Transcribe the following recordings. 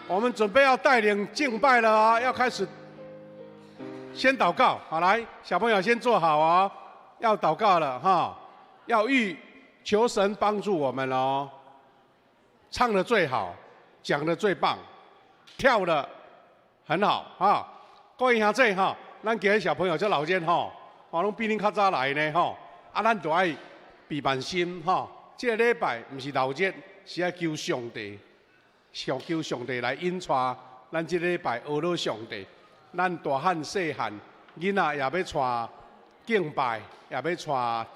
我們準備要帶領敬拜了啊，要開始先禱告。好，來，小朋友先坐好哦，要禱告了哈，要預求神幫助我們哦。唱得最好，講得最棒，跳得很好啊！各位兄弟哈，咱今日小朋友這老熱吼，哦，攏比恁較早來呢吼，啊，咱就愛備萬心吼。這個禮拜毋是鬧熱，是愛求上帝，想求上帝來引帶咱這禮拜學了上帝。咱大漢細漢囡仔也欲帶敬拜，也欲帶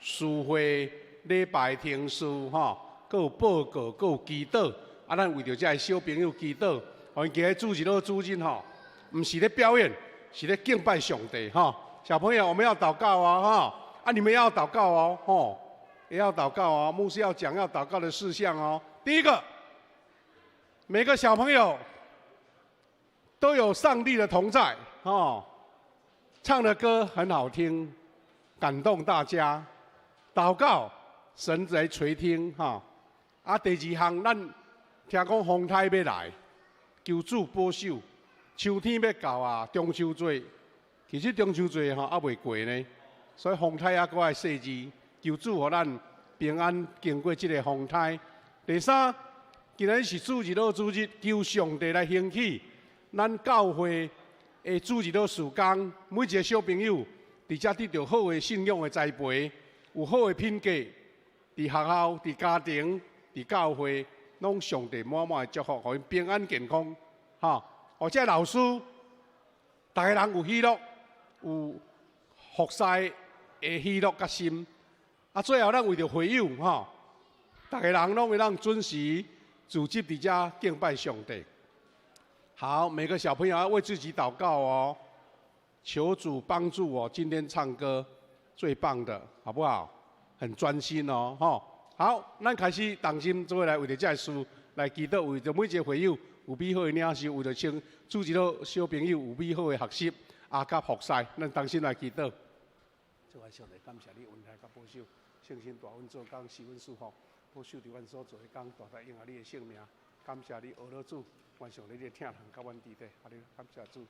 詩會禮拜聽書吼，閣有報告，閣有祈禱。啊，咱為著這个小朋友祈禱，予𪜶今日主日學主日吼，毋是咧表演，是咧敬拜上帝吼。小朋友，我們要禱告哦，哈！啊，你們要禱告哦，吼，也要禱告哦。牧師要講要禱告的事項哦。第一個，每個小朋友都有上帝的同在，哦，唱的歌很好聽，感動大家。禱告，神來垂聽，哈。啊，第二項，咱聽講風颱欲來，求主保守。秋天欲到啊，中秋節，其實中秋節吼猶未過呢，所以風颱猶閣愛細緻，求主予咱平安經過這个風颱。第三，今日是主日學主日，求上帝來興起咱教會的主日學事工，每一个小朋友佇遮得著好的信仰的栽培，有好的品格，佇學校、佇家庭、佇教會，攏上帝滿滿的祝福，予𪜶平安健康，哈！予這老師，逐个人有喜樂，有服侍的喜樂佮心。啊，最後咱為著會友，吼，逐个人攏會當準時組織佇遮敬拜上帝。好，每個小朋友要為自己禱告哦，求主幫助我今天唱歌最棒的，好不好？很專心哦，吼。好，咱開始同心做伙來為著這个事來祈禱，為著每一个會友有美好的領受，為著請主日學小朋友有美好的學習，啊，佮服侍，咱同心來祈禱。主啊，上帝，感謝你恩待佮保守，聖神帶阮做工，賜阮舒服，保守佇阮所做的工，大大應下你的聖名。感謝你，阿羅主，願上帝你的疼痛佮阮佇咧，阿你感謝主。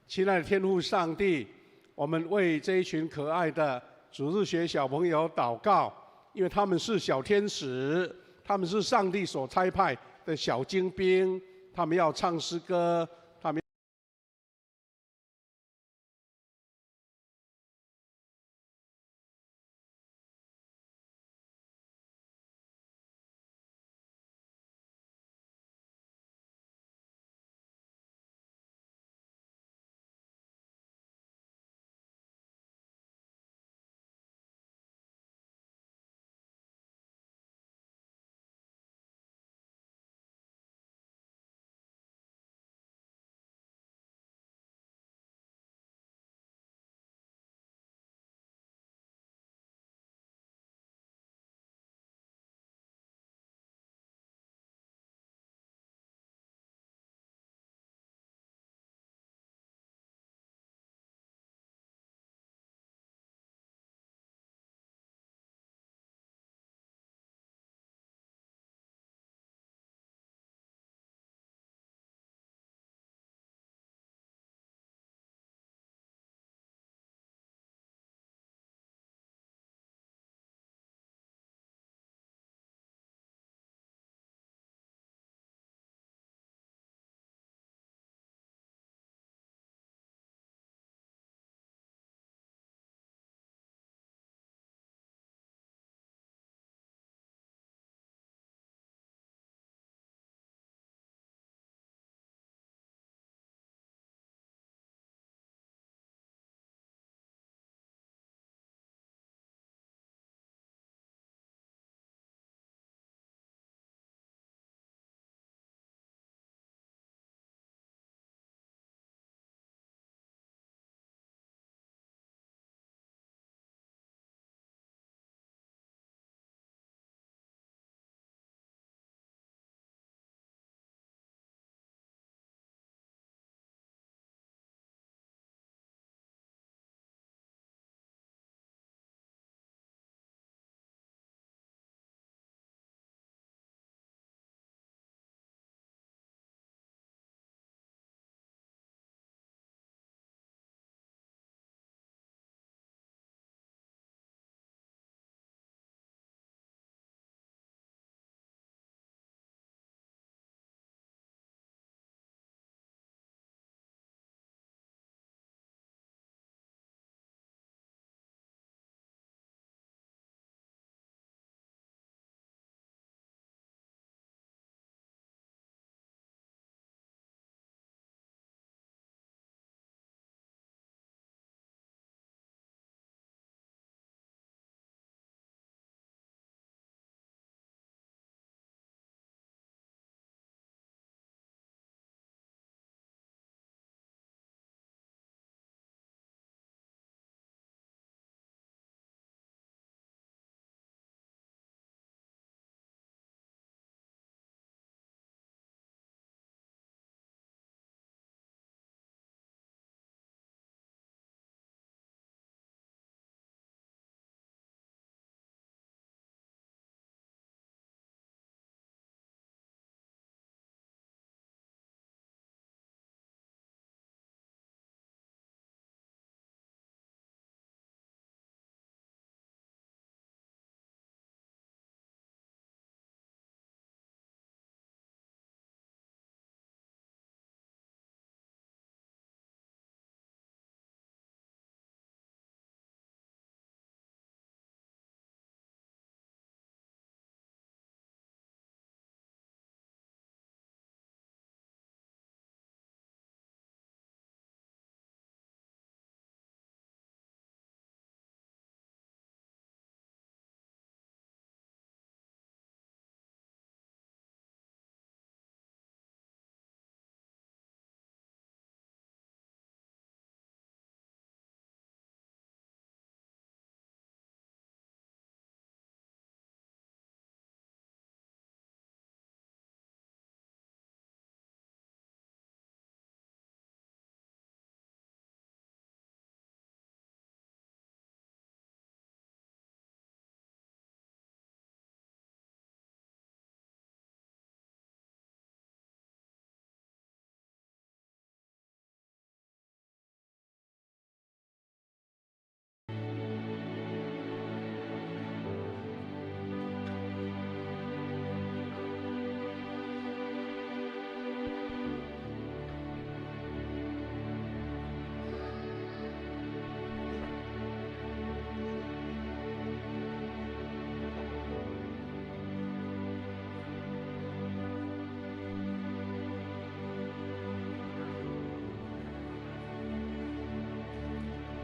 親愛的天父上帝，我們為這一群可愛的主日學小朋友禱告，因為他們是小天使，他們是上帝所差派的小精兵，他們要唱詩歌。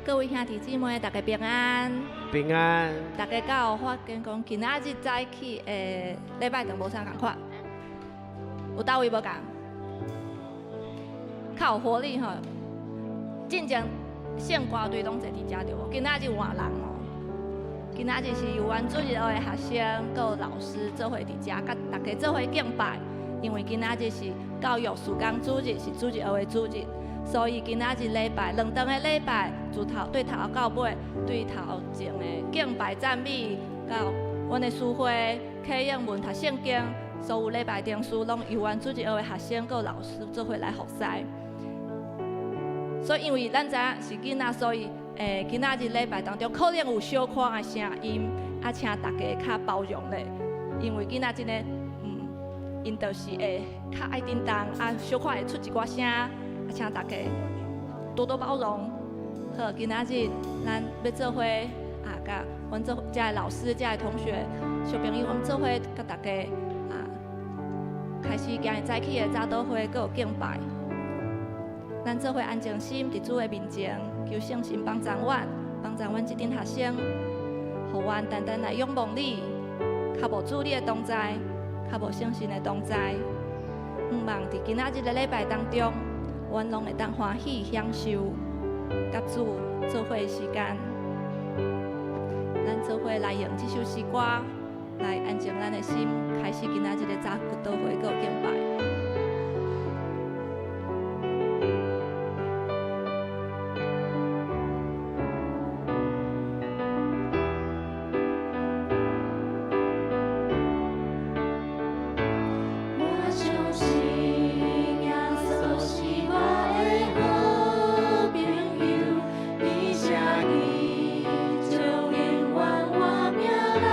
各位兄弟姊妹，大家平安。平安。大家敢有發現講，今仔日早起的禮拜堂無啥仝款，有佗位無仝？較有活力吼。進前聖歌隊攏坐佇遮對無？今仔日換人哦。今仔日是由阮主日學的學生，閣有老師做伙佇遮，佮大家做伙敬拜。因為今仔日是教育事工主日，是主日學的主日。所以今仔日禮拜兩頓的禮拜，自頭對頭到尾，對頭前的敬拜讚美，到阮的詩會、啟應文、讀聖經，所有禮拜程序攏由阮主日學的學生佮老師做伙來服侍。所以因為咱知影是囡仔，所以今仔日禮拜當中可能有小可的聲音，啊，請大家較包容咧。因為囡仔真的，𪜶就是會較愛叮當，啊，小可會出一寡聲。請大家多多包容。好，今仔日咱欲做伙啊，佮阮做遮的老師、遮的同學、小朋友，阮做伙佮大家啊，開始今日早起的早禱會，閣有敬拜。咱做伙安靜心，佇主的面前，求聖神幫助阮，幫助阮這陣學生，予阮單單來仰望你，較無主你的同在，較無聖神的同在。向望佇今仔日的禮拜當中，阮攏會當歡喜享受，佮主做伙的時間。咱做伙來用這首詩歌來安靜咱的心，開始今仔日的早禱會閣有敬拜。我相信耶穌是我的好朋友，伊寫伊將永遠我命來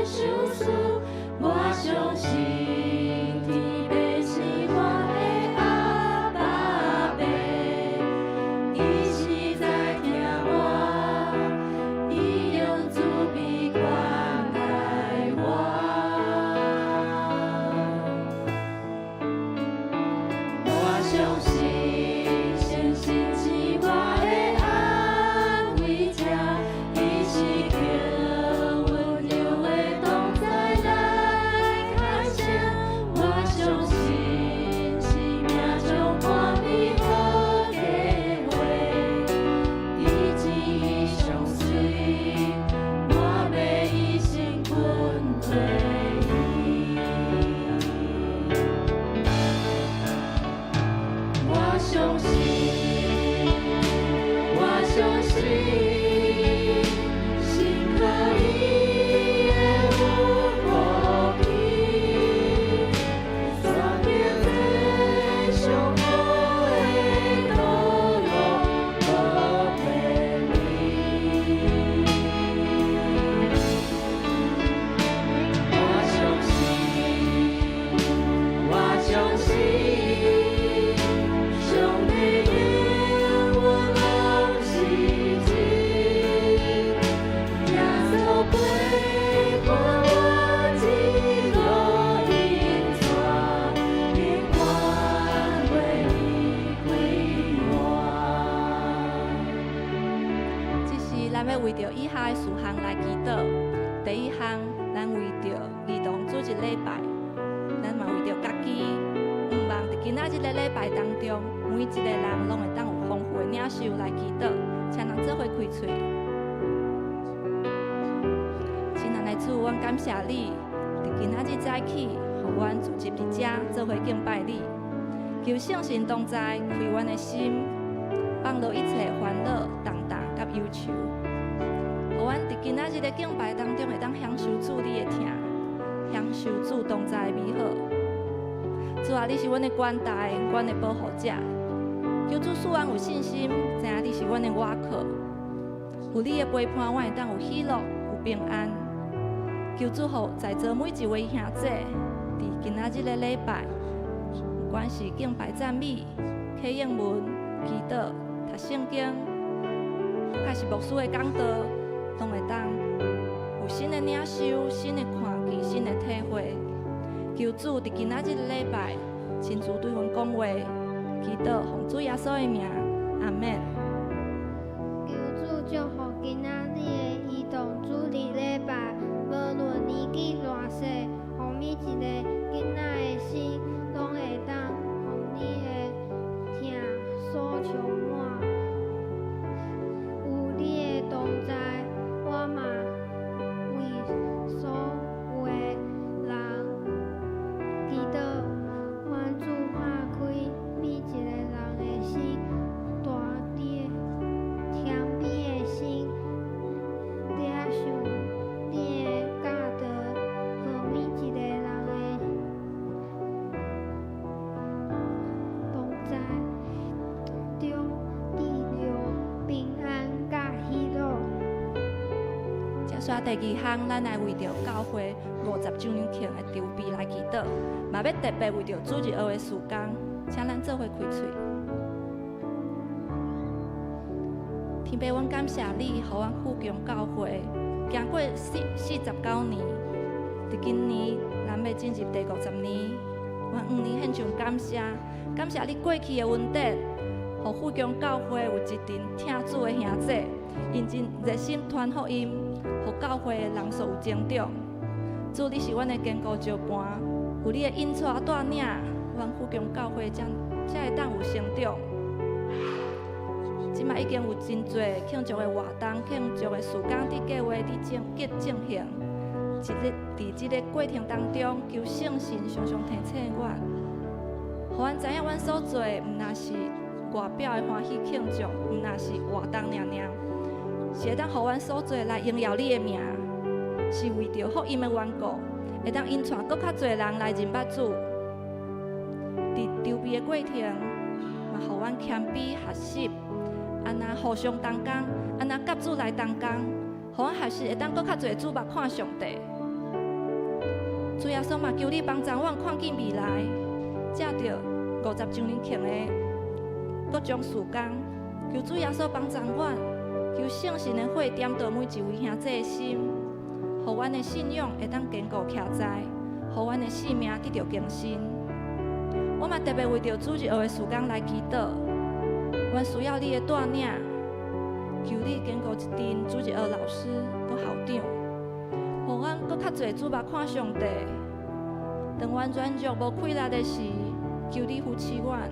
相思。我相信天父是我的阿爸父，伊實在疼我，伊用慈悲關懷我。我相信聖神是我的安慰者，伊是叫溫柔的同在來牽承。我相信生命充滿美好計劃，伊旨意相隨，我欲一生跟隨伊。我相信，我相信，信靠伊的有福氣，生命這上好的道路無偏離。我相信，我相信，上帝永遠攏是真。耶穌陪伴我一路引帶，永遠袂離開我。這是咱欲為著以下的事項來祈禱。第一項，咱為著兒童主日禮拜，咱嘛為著家己，向望佇今仔日的禮拜當中，每一個人攏會當有豐富的領受來祈禱，請人做伙開喙。親愛的主，阮感謝你，佇今仔日早起，予阮聚集佇遮做伙敬拜你。求聖神同在，開阮的心，放落一切煩惱、重擔佮憂愁。予阮佇今仔日的敬拜當中，會當享受主你的疼，享受主同在的美好。主啊，你是阮的關台，阮的保護者。求主賜阮有信心，知影你是阮的倚靠。有你的陪伴，阮會當有喜樂、有平安。求主予在座每一位兄弟，佇今仔日的禮拜，不管是敬拜讚美、啟應文、祈禱、讀聖經，還是牧師的講道，攏會當有新的領受、新的看見、新的體會。求主佇今仔日的禮拜，親自對阮講話，祈禱奉主耶穌的名，阿們。求在中得著平安佮喜樂。接續第二項，咱來為著教會50週年慶的籌備來祈禱，嘛欲特別為著主日學的事工，請咱做伙開喙。天父，阮感謝你，予阮富強教會行過49年，佇今年咱欲進入第50年，阮向你獻上感謝，感謝你過去的恩典，予富強教會有一群疼主的兄弟，𪜶真熱心傳福音，予教會的人數有增長。主，你是阮的堅固石盤，有你的引帶帶領，阮富強教會才會當有成長。這馬已經有真濟慶祝的活動、慶祝的事工佇計劃佇進進行。一日佇這个過程當中，求聖神常常提醒阮，予阮知影阮所做的毋但是外表的歡喜慶祝，毋但是活動爾爾，是會當予阮所做的來榮耀你的名，是為著福音的緣故，會當引帶閣較濟人來認捌主。佇籌備的過程，嘛予阮謙卑學習，按怎互相同工，按怎佮主來同工，予阮學習會當閣較濟注目看上帝。主耶穌嘛，求你幫助阮看見未來，藉著50週年慶的各種事工，求主耶穌幫助阮，求聖神的火點著每一位兄弟的心，予阮的信仰會當堅固徛在，予阮的生命得著更新。我嘛特別為著主日學的事工來祈禱，阮需要你的帶領，求你堅固一陣主日學老師佮校長，予阮閣較濟注目看上帝。當阮軟弱無氣力的時，求你扶持阮。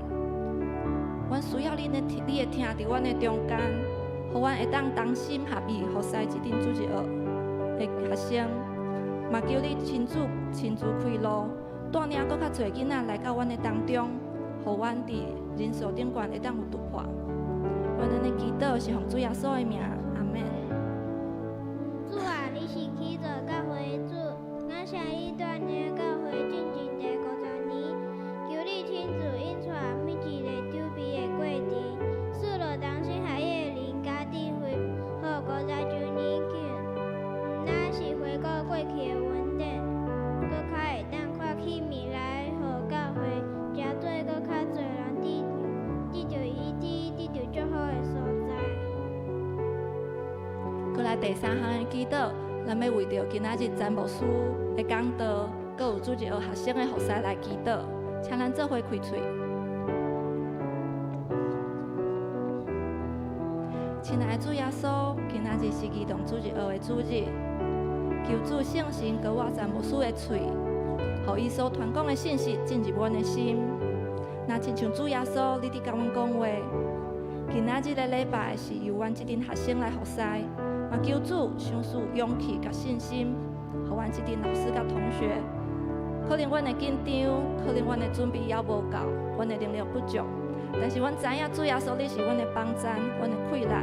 阮需要你的疼佇阮的中間，予阮會當同心合意服侍這陣主日學的學生。嘛求你親自親自開路，帶領閣較濟囡仔來到阮的當中，予阮佇人數頂懸會當有突破。阮按呢祈禱是奉主耶穌的名，阿們。主啊，你是起造教會的主，感謝你帶領教會進入第50年，求你親自引帶每一個籌備的過程，賜落同心合意的靈佮智慧，予50週年慶，毋但是回顧過去的恩典，閣較會當看去未來，予教會成做閣較濟人得著醫治、得著祝福的所在。閣來第三項的祈禱，咱欲為著今仔日詹牧師的講道，閣有主日學學生的服侍來祈禱，請咱做伙開喙。親愛的主耶穌，今仔日是兒童主日學的主日，求主聖神閣倚詹牧師的喙，予伊所傳講的信息進入阮的心。若親像主耶穌，你佇共阮講話，今仔日的禮拜是由阮這陣學生來服侍，嘛求主賞賜勇氣佮信心，予阮這陣老師佮同學。可能阮會緊張，可能阮的準備猶無夠，阮的能力不足，但是阮知影主耶穌你是阮的幫贊，阮的氣力，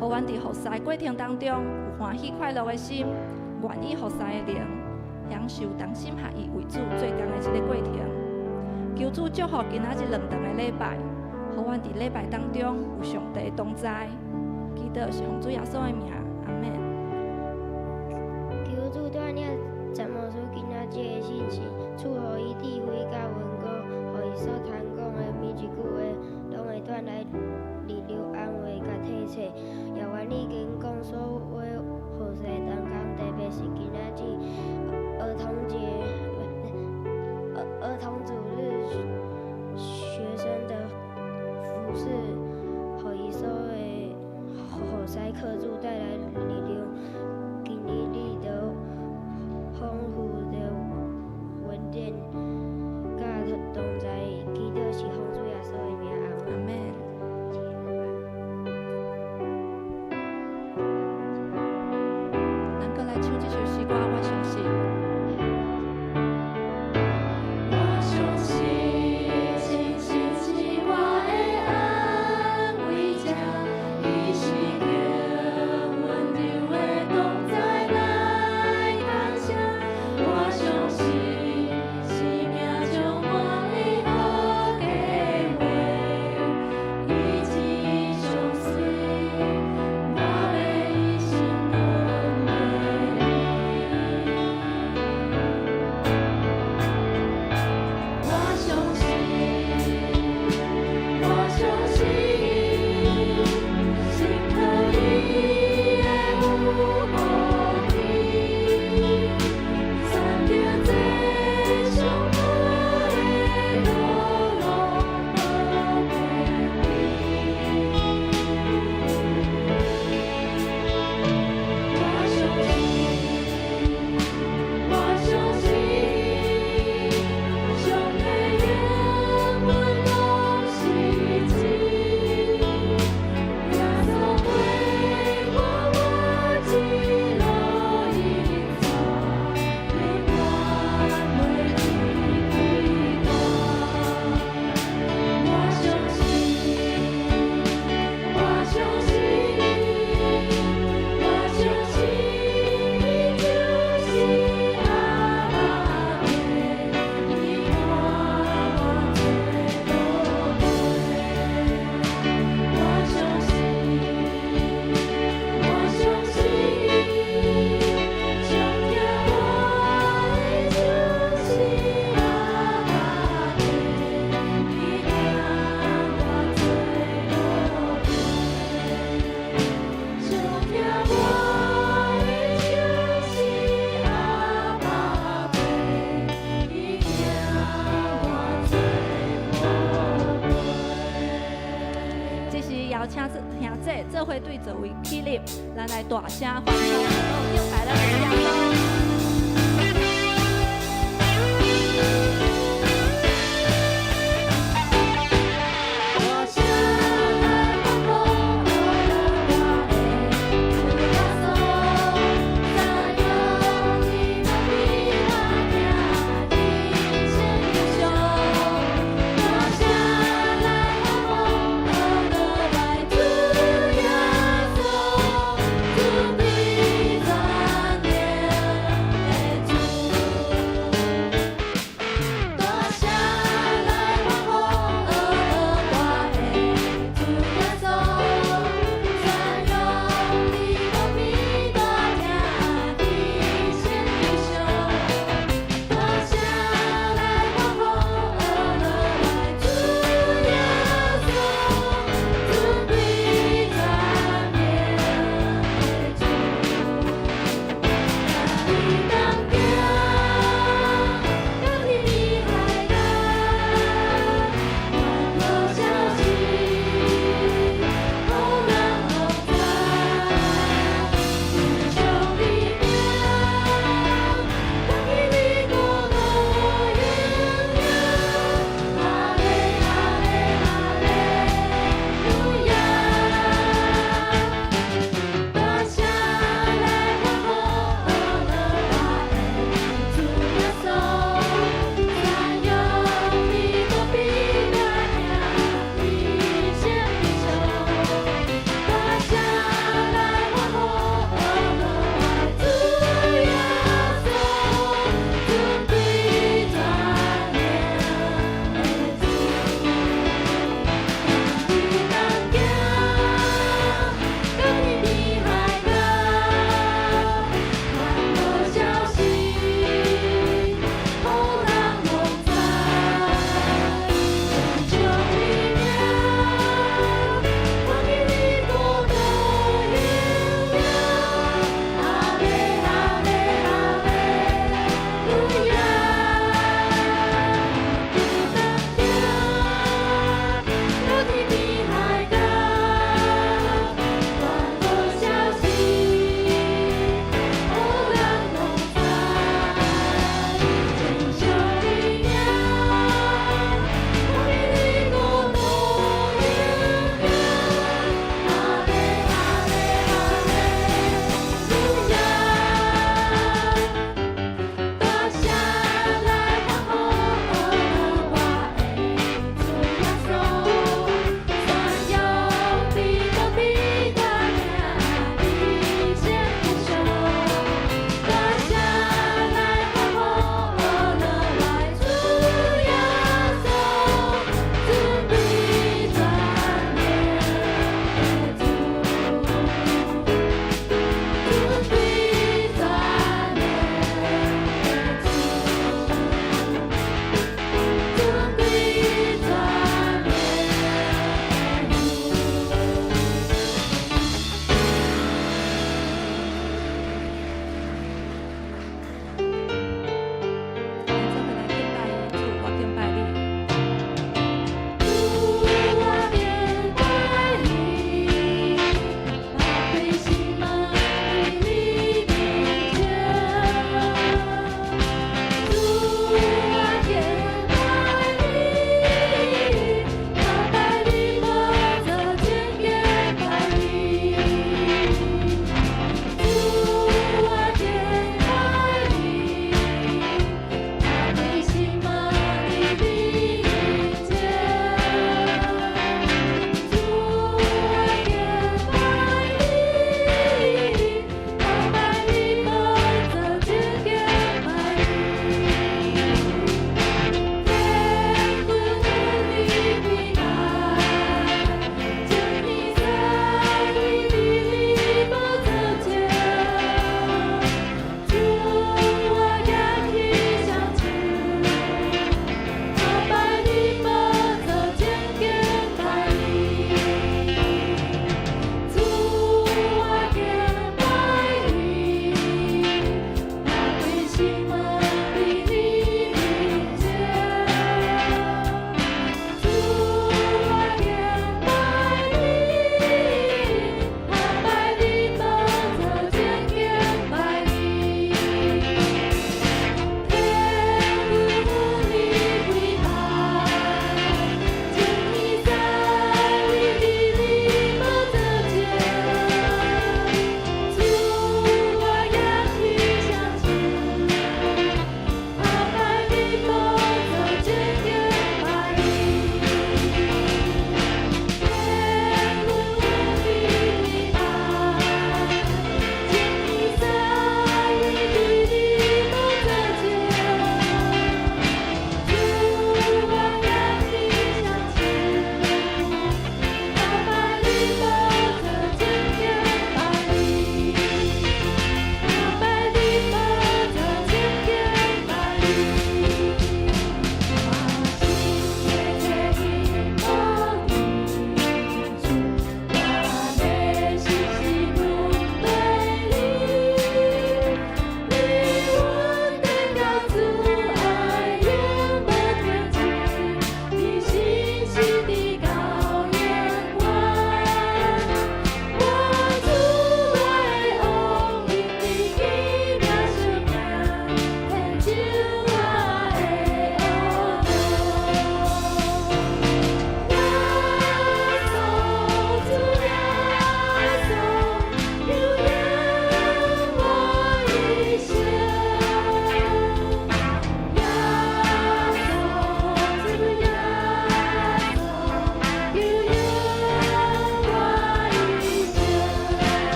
予阮佇服侍過程當中有歡喜快樂的心，願意服侍的靈，享受同心合意為主做工的這个過程。求主祝福今仔日兩堂的禮拜，予阮佇禮拜當中有上帝的同在。祈禱是奉主耶穌的名，阿們。求主帶領詹牧師今仔日的信息，賜予伊智慧佮恩膏，予伊所傳講的每一句話，攏會帶來力量、安慰佮提醒。也願意跟講所有服侍同工，特別是今仔日兒童節、兒童主日學生的服侍，予伊所的服侍課主帶來力量，經歷你的豐富的恩典，佮同在，祈禱是奉主耶穌的名，阿阿們。們。咱閣來唱這首詩歌，我相信。我相信邀請兄姐做伙對座位起立，咱來大聲歡呼，敬拜咱的耶穌。大聲來歡呼，我的主耶穌，讚揚你無比我聽人生英雄。大聲來歡呼，我的主耶穌，主的全能。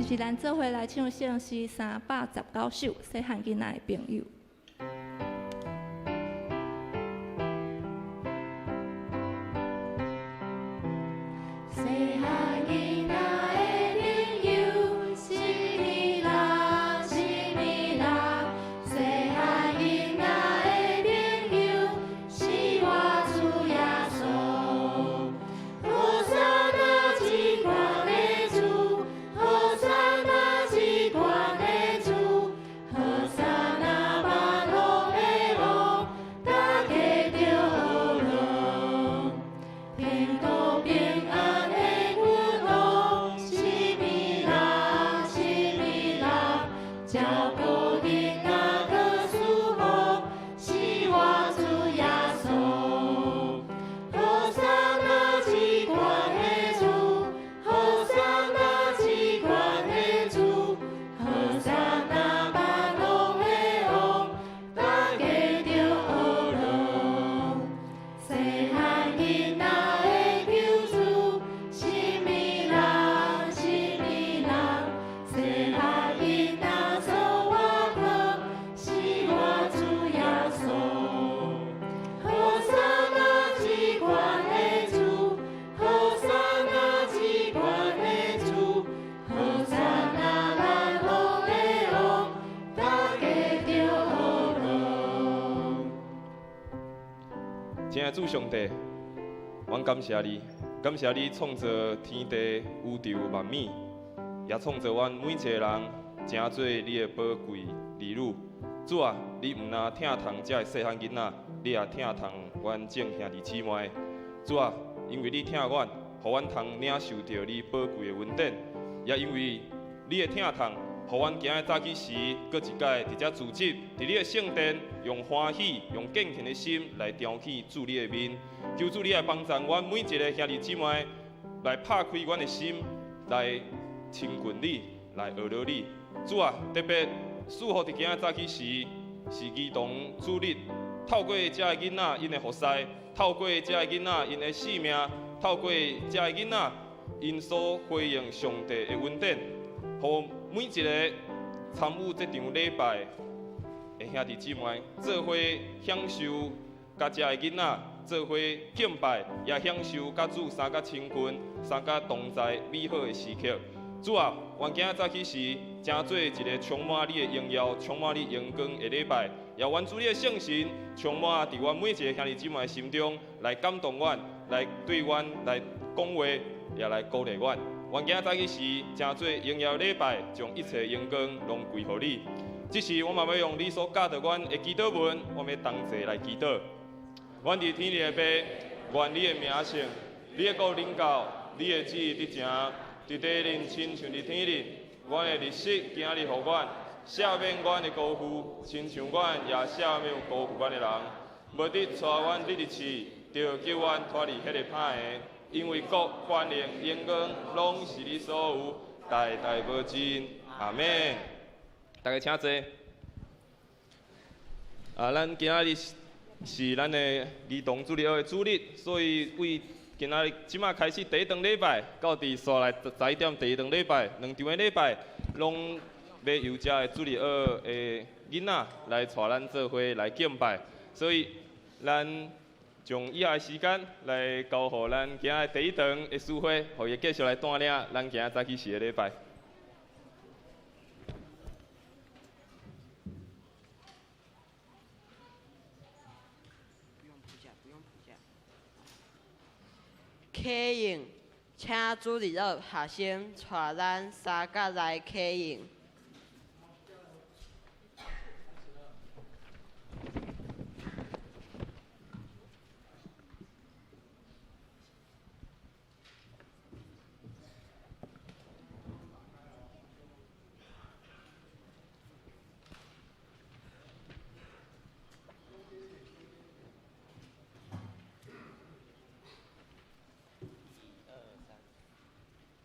是咱做伙來唱聖詩319首，細漢囡仔的朋友。細漢囡仔的朋友，啥物人？啥物人？細漢囡仔的朋友，是我主耶穌。和散那至懸的主，和散那至懸的主，和散那萬王的王，大家著學樂。天國平安的君王，啥物人？啥物人？照顧囡仔閣賜福，是我主耶穌。和散那至懸的主，和散那至懸的主，和散那萬王的王，大家著學樂。細漢囡仔的救主，啥物人？啥物人？細漢囡仔所倚靠，是我主耶穌。和散那至懸的主，和散那至懸的主，和散那萬王的王，大家著學樂。親愛的主上帝，阮感謝你，感謝你創造天地宇宙萬物，也創造阮每一個人，成做你的寶貴兒女。主啊，你毋但疼痛這个細漢囡仔，你也疼痛阮眾兄弟姊妹。主啊，因為你疼阮，予阮通領受著你寶貴的恩典，也因為你的疼痛，予阮今日早起時，閣一擺佇遮聚集，佇你的聖殿，用歡喜、用敬虔的心來調起主你的面。求主你來幫助阮每一个兄弟姊妹，來拍開阮的心，來親近你，來學了你。主啊，特別賜福佇今日早起時，是兒童主日，透過這个囡仔𪜶的服侍，透過這个囡仔𪜶的性命，透過這个囡仔𪜶所回應上帝的恩典，予每一个參與這場禮拜的兄弟姊妹，做伙享受佮這个囡仔做伙敬拜，也享受佮主相佮親近、相佮同在美好的時刻。主啊，願今仔早起時，成做一个充滿你的榮耀、充滿你榮光的禮拜，也願主你的聖神充滿佇阮每一个兄弟姊妹的心中，來感動阮，來對阮來講話，也來鼓勵阮。願今仔早起時，成做榮耀禮拜，將一切榮光攏歸予你。這時，我嘛欲用你所教導阮的祈禱文，我欲同齊來祈禱。阮佇天裡的父，願你的名聖，你的國臨到，你的旨意得成，佇地裡親像佇天裡。阮的日食今日予阮，赦免阮的辜負，親像阮也赦免有辜負阮的人。無得帶阮入去試，著救阮脫離彼个歹的。因為國、權能、榮光，攏是你所有，代代無盡。阿們。大家請坐。啊，咱今仔日是咱的兒童主日學的主日，所以為今仔日這馬開始第一場禮拜，到佇紲來11點第二場禮拜，兩場的禮拜，攏欲由遮的主日學的囡仔來帶咱做伙來敬拜，所以咱將以下的時間來交予咱今仔第一場的司會，予伊繼續來帶領咱今仔早起時的禮拜。啟用，請主日學學生帶咱三角來啟用。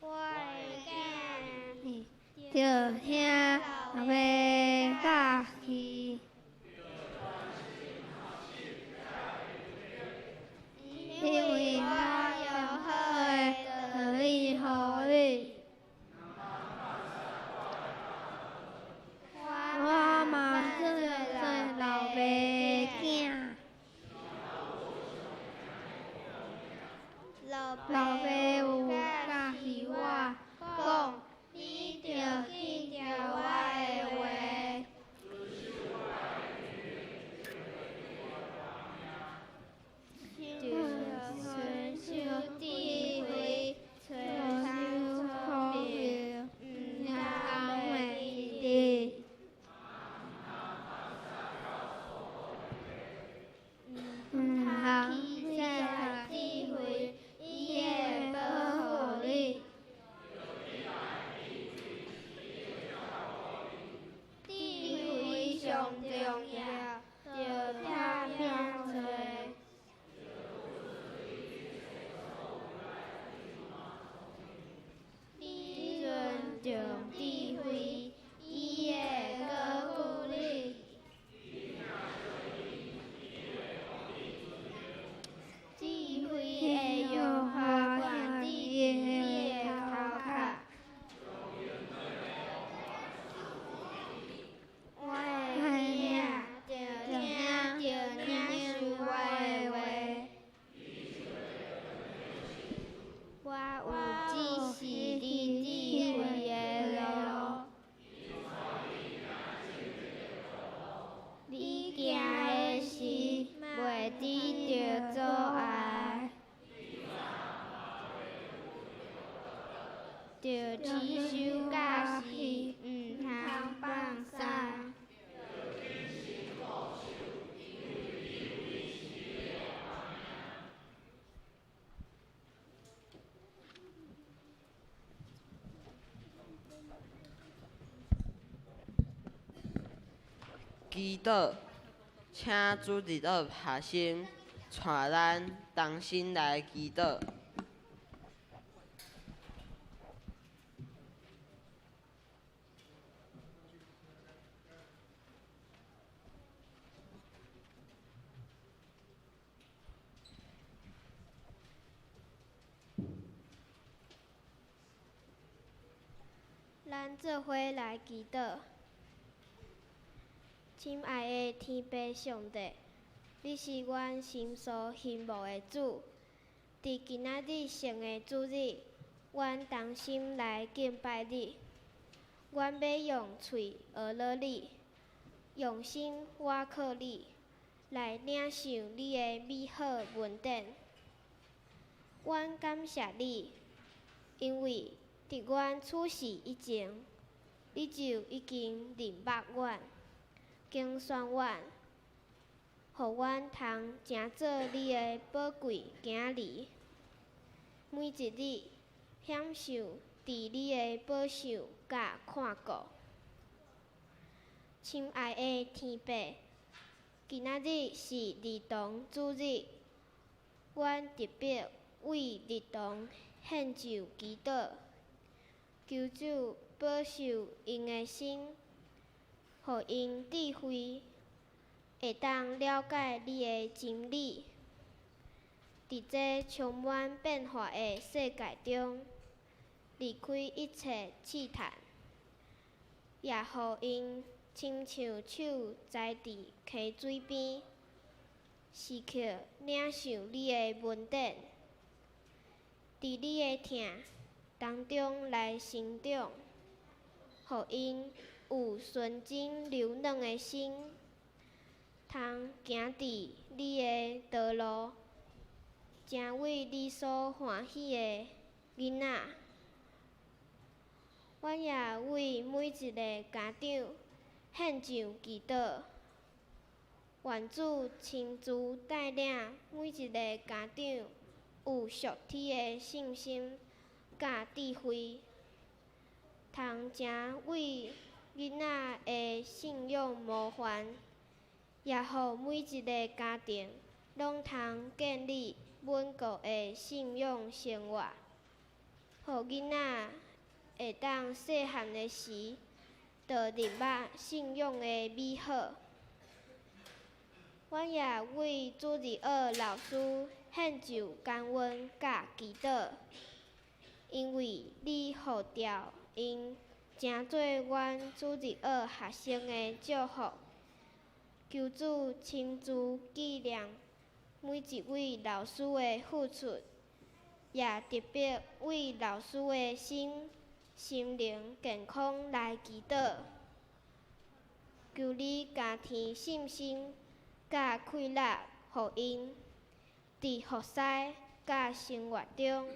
我的囝著兄老爸教去，因為我用好的道理予你。上重要，著拼命揣。你尊重智慧，伊会阁富你。智慧的耶和华悬伫你的头壳。我的耳仔著听著领受我的话。我有指示你智慧的路。你行的时，袂拄著阻碍。著持守教示，毋通放松。祈祷，请主日学学生带咱同心来祈祷。咱做伙来祈祷。亲爱的天父上帝，你是阮心所欣慕的主。伫今仔日圣的主日，阮同心来敬拜你。阮欲用喙学乐你，用心倚靠你，来领受你的美好恩典。阮感谢你，因为伫阮出世以前，你就已经认捌阮，拣选阮，予阮通成做你的宝贵囝儿。每一日享受伫你的保守佮看顾。亲爱的天父，今仔日是儿童主日，阮特别为儿童献上祈祷，求主保守𪜶的心，予𪜶智慧会当了解你的真理。伫这充满变化的世界中，离开一切试探，也予𪜶亲像手栽伫溪水边，时刻领受你的恩典，伫你的疼当中来成长，予𪜶有纯真柔软的心，通行伫你的道路，成为你所欢喜的囡仔。阮也为每一个家长献上祈祷，愿主亲自带领每一个家长有属天的信心佮智慧，通成为囡仔的信仰模范，也予每一个家庭拢通建立稳固的信仰生活，予囡仔会当细汉的时，就认捌信仰的美好。阮也为主日学老师献上感恩佮祈祷，因为你呼召𪜶成做阮主日学学生的祝福。求主亲自纪念每一位老师的付出，也特别为老师的身心灵健康来祈祷。求你加添信心佮气力，予𪜶伫服侍佮生活中，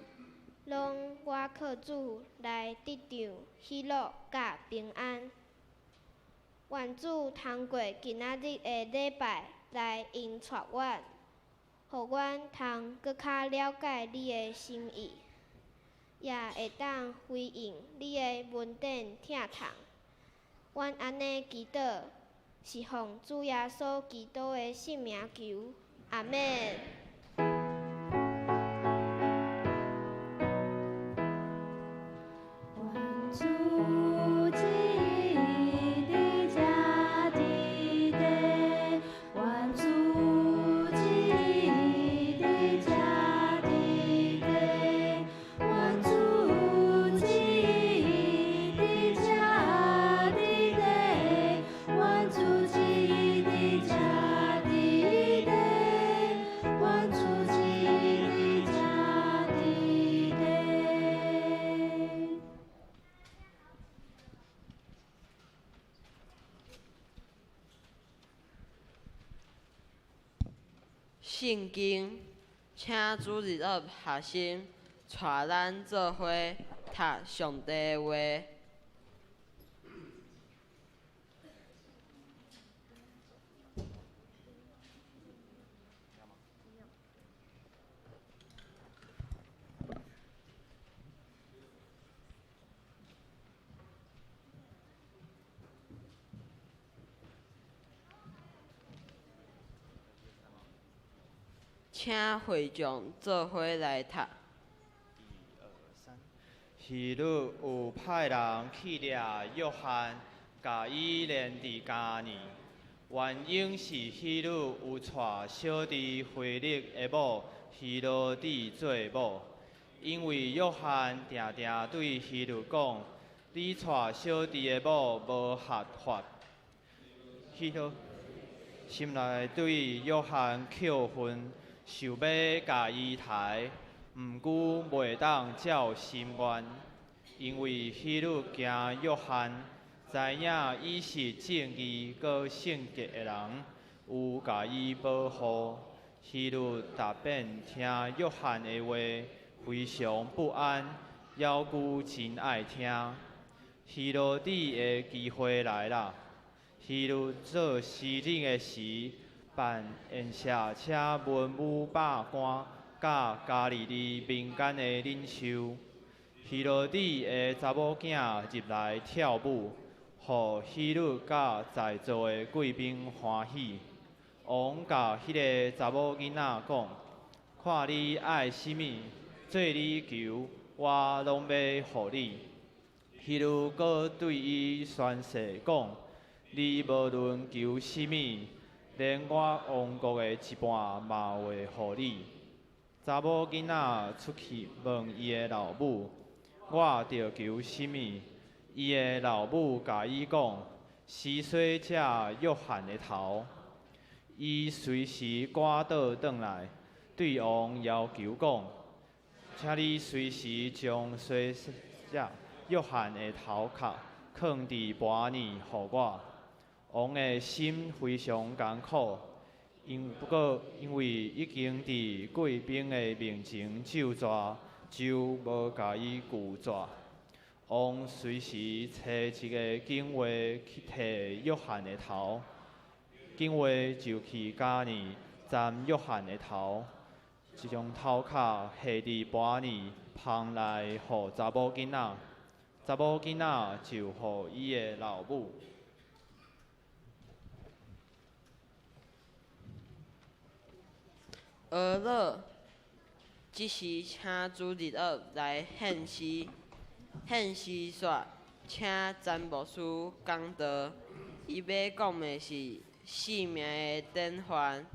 拢倚靠主来得著喜乐佮平安。愿主通过今仔日的礼拜来引带阮，予阮通阁较了解你的心意，也会当回应你的恩典疼痛。阮按呢祈祷，是奉主耶穌基督的聖名求，阿們。願主旨意佇這佇地，願主旨意佇這佇地，願主旨意佇這佇地，願主旨意佇這佇地，願主旨意佇這佇地。聖經，請主日學學生帶咱做伙讀上帝的話。請會眾做伙來讀。希律有派人去掠約翰，共伊連佇監裡。原因是希律有娶小弟腓力的某希羅底做某。因為約翰定定對希律講：你娶小弟的某無合法。希律心內對約翰扣恨，想欲共伊刣，毋過袂當照心願，因為希律驚約翰，知影伊是正義閣聖潔的人，有共伊保護。希律逐遍聽約翰的話，非常不安，猶閣真愛聽。希羅底的機會來啦！希律做司令的時，辦宴席，請文武百官佮加利利民間的領袖。希羅底的查某囝入來跳舞，予希律佮在座的貴賓歡喜。王共彼个查某囡仔講：看你愛啥物，做你求，我攏欲予你。希律閣對伊宣誓講：你無論求啥物，連我王國的一半嘛會予你。查某囡仔出去問伊的老母：我著求啥物？伊的老母共伊講：施洗者約翰的頭。伊隨時趕倒轉來，對王要求講：請你隨時將施洗者約翰的頭殼囥佇盤裡予我。王的心非常艱苦，因不過因為已經佇貴賓的面前咒詛，就無共伊拒絕。王隨時差一个警衛去提約翰的頭，警衛就去監裡斬約翰的頭，將頭殼下佇盤裡捧來予查某囡仔，查某囡仔就予伊的老母。俄勒，這時請主日學來獻詩，獻詩煞請詹牧師講道，伊欲講的是生命的典範。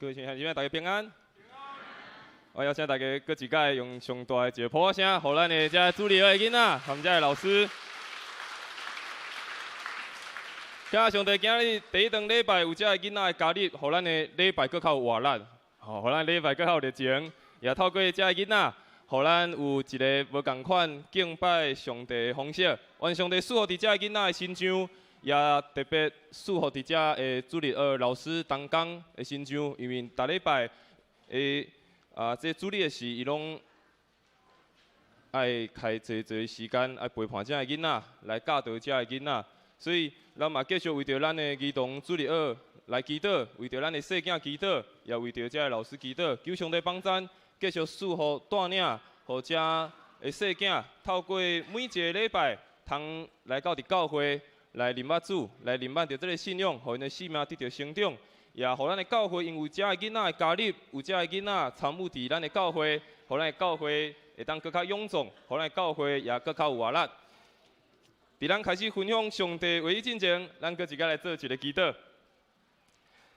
各位兄弟姊妹，大家平安。我邀請大家閣一擺用上大的一個噗仔聲，予咱的這主日學的囡仔，和這个老師。感謝上帝，今日第一頓禮拜有這个囡仔的加入，予咱的禮拜閣較有活力，吼，予咱禮拜閣較有熱情。也透過這个囡仔，予咱有一个無仝款敬拜上帝的方式。願上帝賜福佇這个囡仔的身上，也特別賜福佇這个主日學老師同工的身上，因為逐禮拜的這主日的時，伊攏愛開濟濟時間，愛陪伴這个囡仔，來教導這个囡仔。所以，咱嘛繼續為著咱的兒童主日學來祈禱，為著咱的細囝祈禱，也為著這个老師祈禱，求上帝幫贊，繼續賜福帶領，予這个細囝透過每一個禮拜，通來到佇教會來認捌主，來認捌著這个信仰，予𪜶的生命得著成長，也予咱的教會因為這个囡仔的加入，有這个囡仔參與佇咱的教會，予咱的教會會當閣較踴躍，予咱的教會也閣較有活力。佇咱開始分享上帝話語進前，咱閣一擺來做一个祈禱。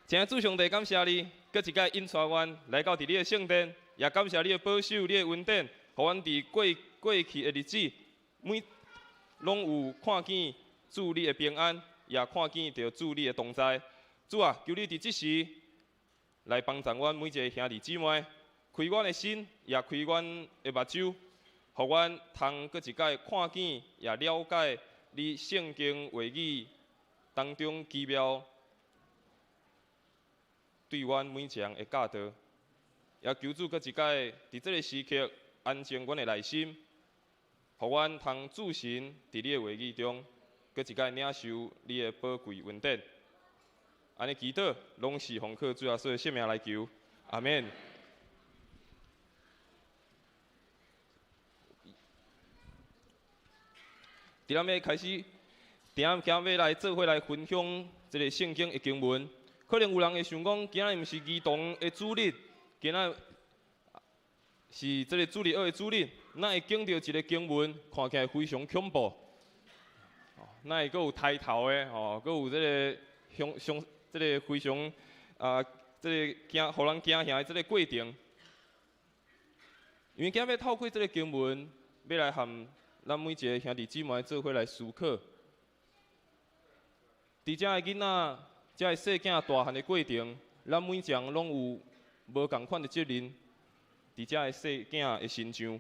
親愛主上帝，感謝你，閣一擺引帶阮來到佇你的聖殿，也感謝你的保守、你的恩典，予阮佇過去的日子，每攏有看見主你的平安，也看見著主你的同在。主啊，求你佇這時來幫助阮每一个兄弟姊妹，開阮的心，也開阮的目睭，予阮通閣一擺看見，也了解你聖經話語當中奇妙對阮每一个人的教導，也求主閣一擺佇這个時刻安靜阮的內心，予阮通注神佇你的話語中，閣一擺領受你的寶貴恩典。按呢祈禱，攏是奉靠主耶穌的聖名來求，阿們。佇咱欲開始，佇咱今欲來做伙來分享這个聖經的經文，可能有人會想講，今仔日毋是兒童的主日，今仔是這个主日學的主日，哪會講著一个經文，看起來非常恐怖，哪會閣有抬頭的，吼，閣有這个相相，這个非常啊，這个驚，予人驚嚇的這个過程。因為今仔欲透過這个經文，欲來和咱每一个兄弟姊妹做伙來思考，佇這个囡仔、這个細囝大漢的過程，咱每一个人攏有無仝款的責任，佇這个細囝的身上。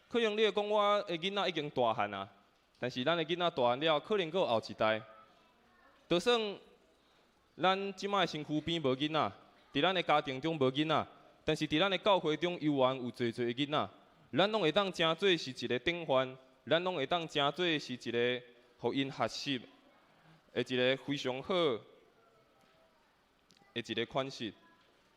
可能你會講我的囡仔已經大漢啊，但是咱的囡仔大漢了，可能閣有後一代。就算咱這擺身軀邊無囡仔，佇咱的家庭中無囡仔，但是佇咱的教會中猶原有濟濟的囡仔。咱攏會當成做是一个典範，咱攏會當成做是一个予𪜶學習的一个非常好的一个款式。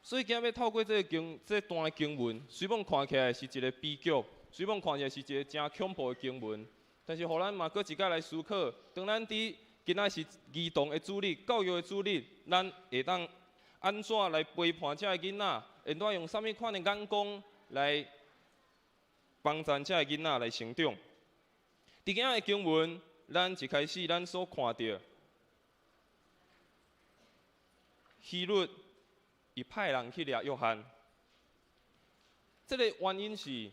所以今仔日透過這个經，這段的經文，雖罔看起來是一個悲劇，雖罔看起來是一个誠恐怖的經文，但是予咱嘛閣一擺來思考，當咱佇今仔是兒童的主日、教育的主日，咱會當按怎來陪伴這个囡仔？會當用啥物款的眼光來幫助這个囡仔來成長？佇今仔的經文，咱一開始咱所看著，希律伊派人去掠約翰，這个原因是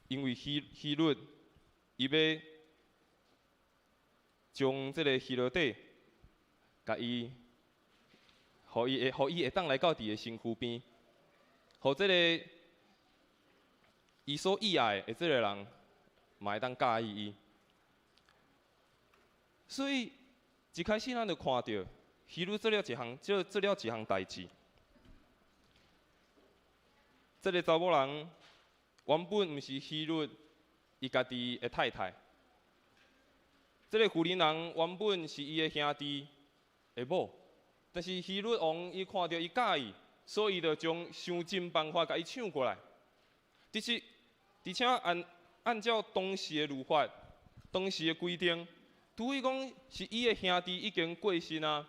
因為希律伊欲將這个希羅底，共伊，予伊會，予伊會當來到佇个身軀邊，予這个伊所意愛的這个人，嘛會當佮意伊。所以一開始咱就看著希律做了一項，做了一項代誌。這个查某人原本毋是希律伊家己的太太，這个婦人人原本是伊的兄弟的某，但是希律王伊看著伊佮意，所以就將想盡辦法共伊搶過來。其實，而且按照當時的律法、當時的規定，除非講是伊的兄弟已經過身啊，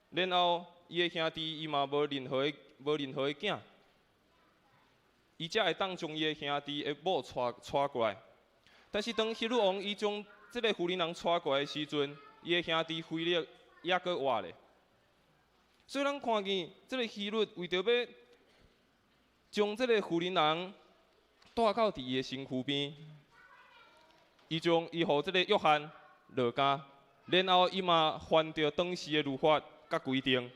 然後伊的兄弟伊嘛無任何的囝，伊才會當將伊的兄弟的某娶過來。但是當希律王伊將這个婦人人娶過來的時陣，伊的兄弟腓力猶閣活咧，所以咱看見這个希律為著欲將這个婦人人帶到佇伊的身軀邊，伊將伊予這个約翰落監，然後伊嘛犯著當時的律法佮規定。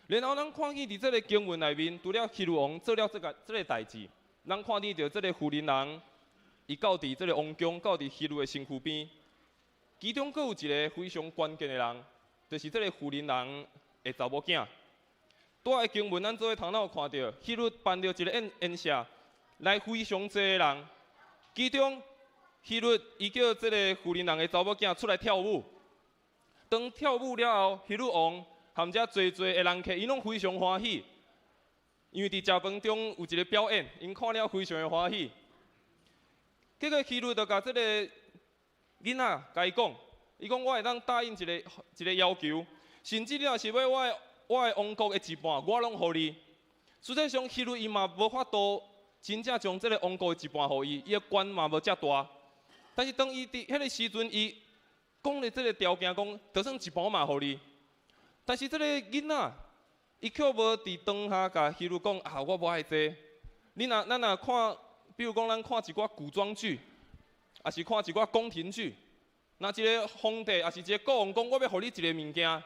然後咱看見佇這个經文內面，除了希律王做了這个代誌，咱看見著這个婦人人，伊到佇這个王宮，到佇希律的身軀邊，其中閣有一个非常關鍵的人，就是這个婦人人的查某囝。拄仔的經文，咱做伙頭腦有看著，希律辦著一个宴席，來非常濟的人，其中希律伊叫這个婦人人的查某囝出來跳舞。當跳舞了後，希律王含遮濟濟的人客，𪜶攏非常歡喜，因為佇食飯中有一个表演，𪜶看了非常的歡喜。結果希律就共這个囡仔共伊講，伊講我會當答應一个要求，甚至你若是欲我的王國的一半，我攏予你。實際上希律伊嘛無法度真正將這个王國的一半予伊，伊的權嘛無遮大。但是當伊佇彼个時陣，伊講的這个條件講，就算一半嘛予你。但是這个囡仔，伊卻無佇當下共希律講啊，我無愛這個。你若咱若看，比如講咱看一寡古裝劇，抑是看一寡宮廷劇，若一个皇帝，抑是一个國王講，我欲予你一个物件，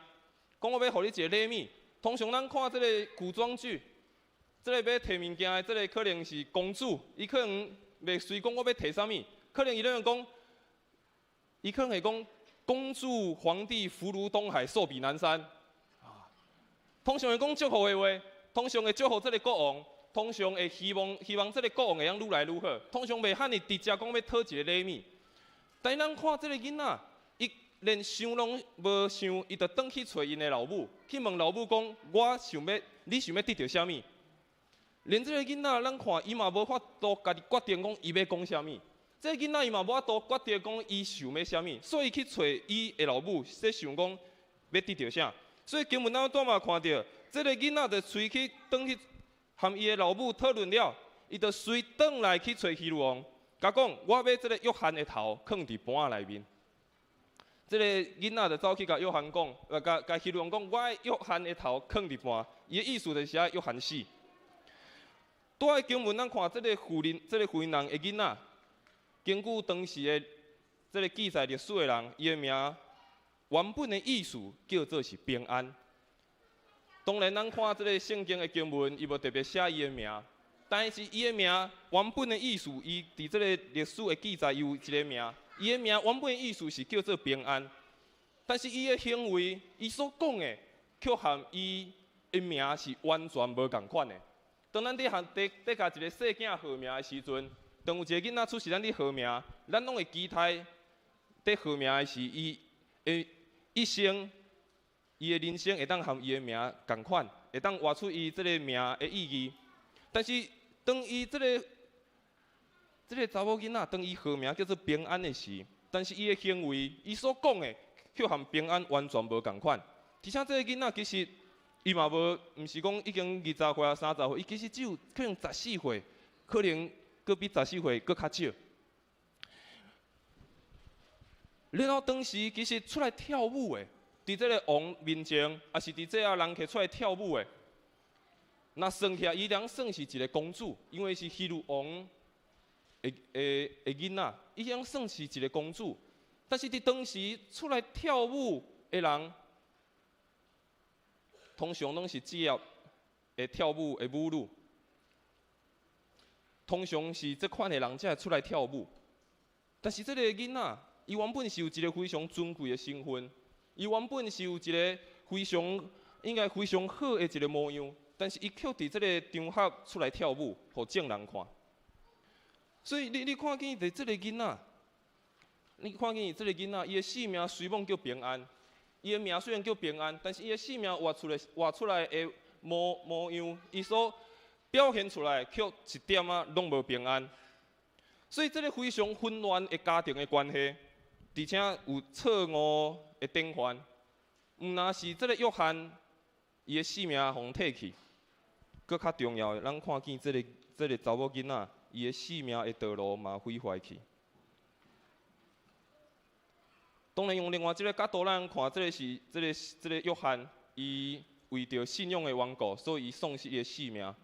講我欲予你一个禮物。通常咱看這个古裝劇，這个欲提物件的，這个可能是公主，伊可能袂隨講我欲提啥物，可能伊咧講，伊可能會講公主皇帝福如東海，壽比南山。通常會講祝福的話，通常會祝福這个國王，通常會希望這个國王會當愈來愈好。通常袂遐爾直接講欲討一个禮物。但是咱看這个囡仔，伊連想攏無想，伊就轉去揣𪜶的老母，去問老母講：我想欲，你想欲得著啥物？連這个囡仔，咱看伊嘛無法度家己決定講伊欲講啥物。這个囡仔伊嘛無法度決定講伊想欲啥物，所以去揣伊的老母，說想講欲得著啥。所以經文咱拄嘛看著，這个囡仔就隨去轉去和伊的老母討論了，伊就隨轉來去揣希律王，共講我欲這个約翰的頭囥佇盤仔內面。這个囡仔就走去共約翰講，共希律王講，我愛約翰的頭囥佇盤，伊的意思就是愛約翰死。拄仔經文咱看這个婦人，這个婦人人的囡仔，根據當時的這个記載歷史的人，伊的名原本的意思叫做是平安。當然，咱看這个聖經的經文，伊無特別寫伊的名，但是伊的名原本的意思，伊佇這个歷史的記載，伊有一个名，伊的名原本的意思是叫做平安，但是伊的行為，伊所講的，卻和伊的名是完全無仝款的。當咱佇和佇佇共一个細囝號名的時陣，當有一个囡仔出世，咱佇號名，咱攏會期待佇號名的是伊的一生，伊的人生會當和伊的名仝款，會當活出伊這个名的意義。但是當伊這个查某囡仔，當伊號名叫做平安的時，但是伊的行為，伊所講的，卻和平安完全無仝款。而且這个囡仔其實伊嘛無，毋是講已經20歲啊、30歲，伊其實只有可能十四歲，可能閣比十四歲閣較少。然後當時其實出來跳舞的，佇這个王面前，抑是佇這仔人客出來跳舞的，若算起來，伊當算是一个公主，因為是希律王的囡仔，伊當算是一个公主。但是佇當時出來跳舞的人，通常攏是職業的跳舞的舞女，通常是這款的人才會出來跳舞。但是這个囡仔，伊原本是有一个非常尊貴的身份，伊原本是有一个非常應該非常好的一个模樣，但是伊卻佇這个場合出來跳舞，予眾人看。所以你看見佇這个囡仔，你看見這个囡仔，伊的姓名雖罔叫平安，伊的名雖然叫平安，但是伊的姓名活出來的模樣，伊所表現出來卻一點仔攏無平安。所以這个非常混亂的家庭的關係，而且有錯誤的典範，毋但是這个約翰，伊的性命予提去，閣較重要的，咱看見這个查某囡仔，伊的性命的道路嘛毀壞去。當然，用另外這个角度，咱看這个是這个約翰，伊為著信仰的緣故，所以伊喪失伊的性命。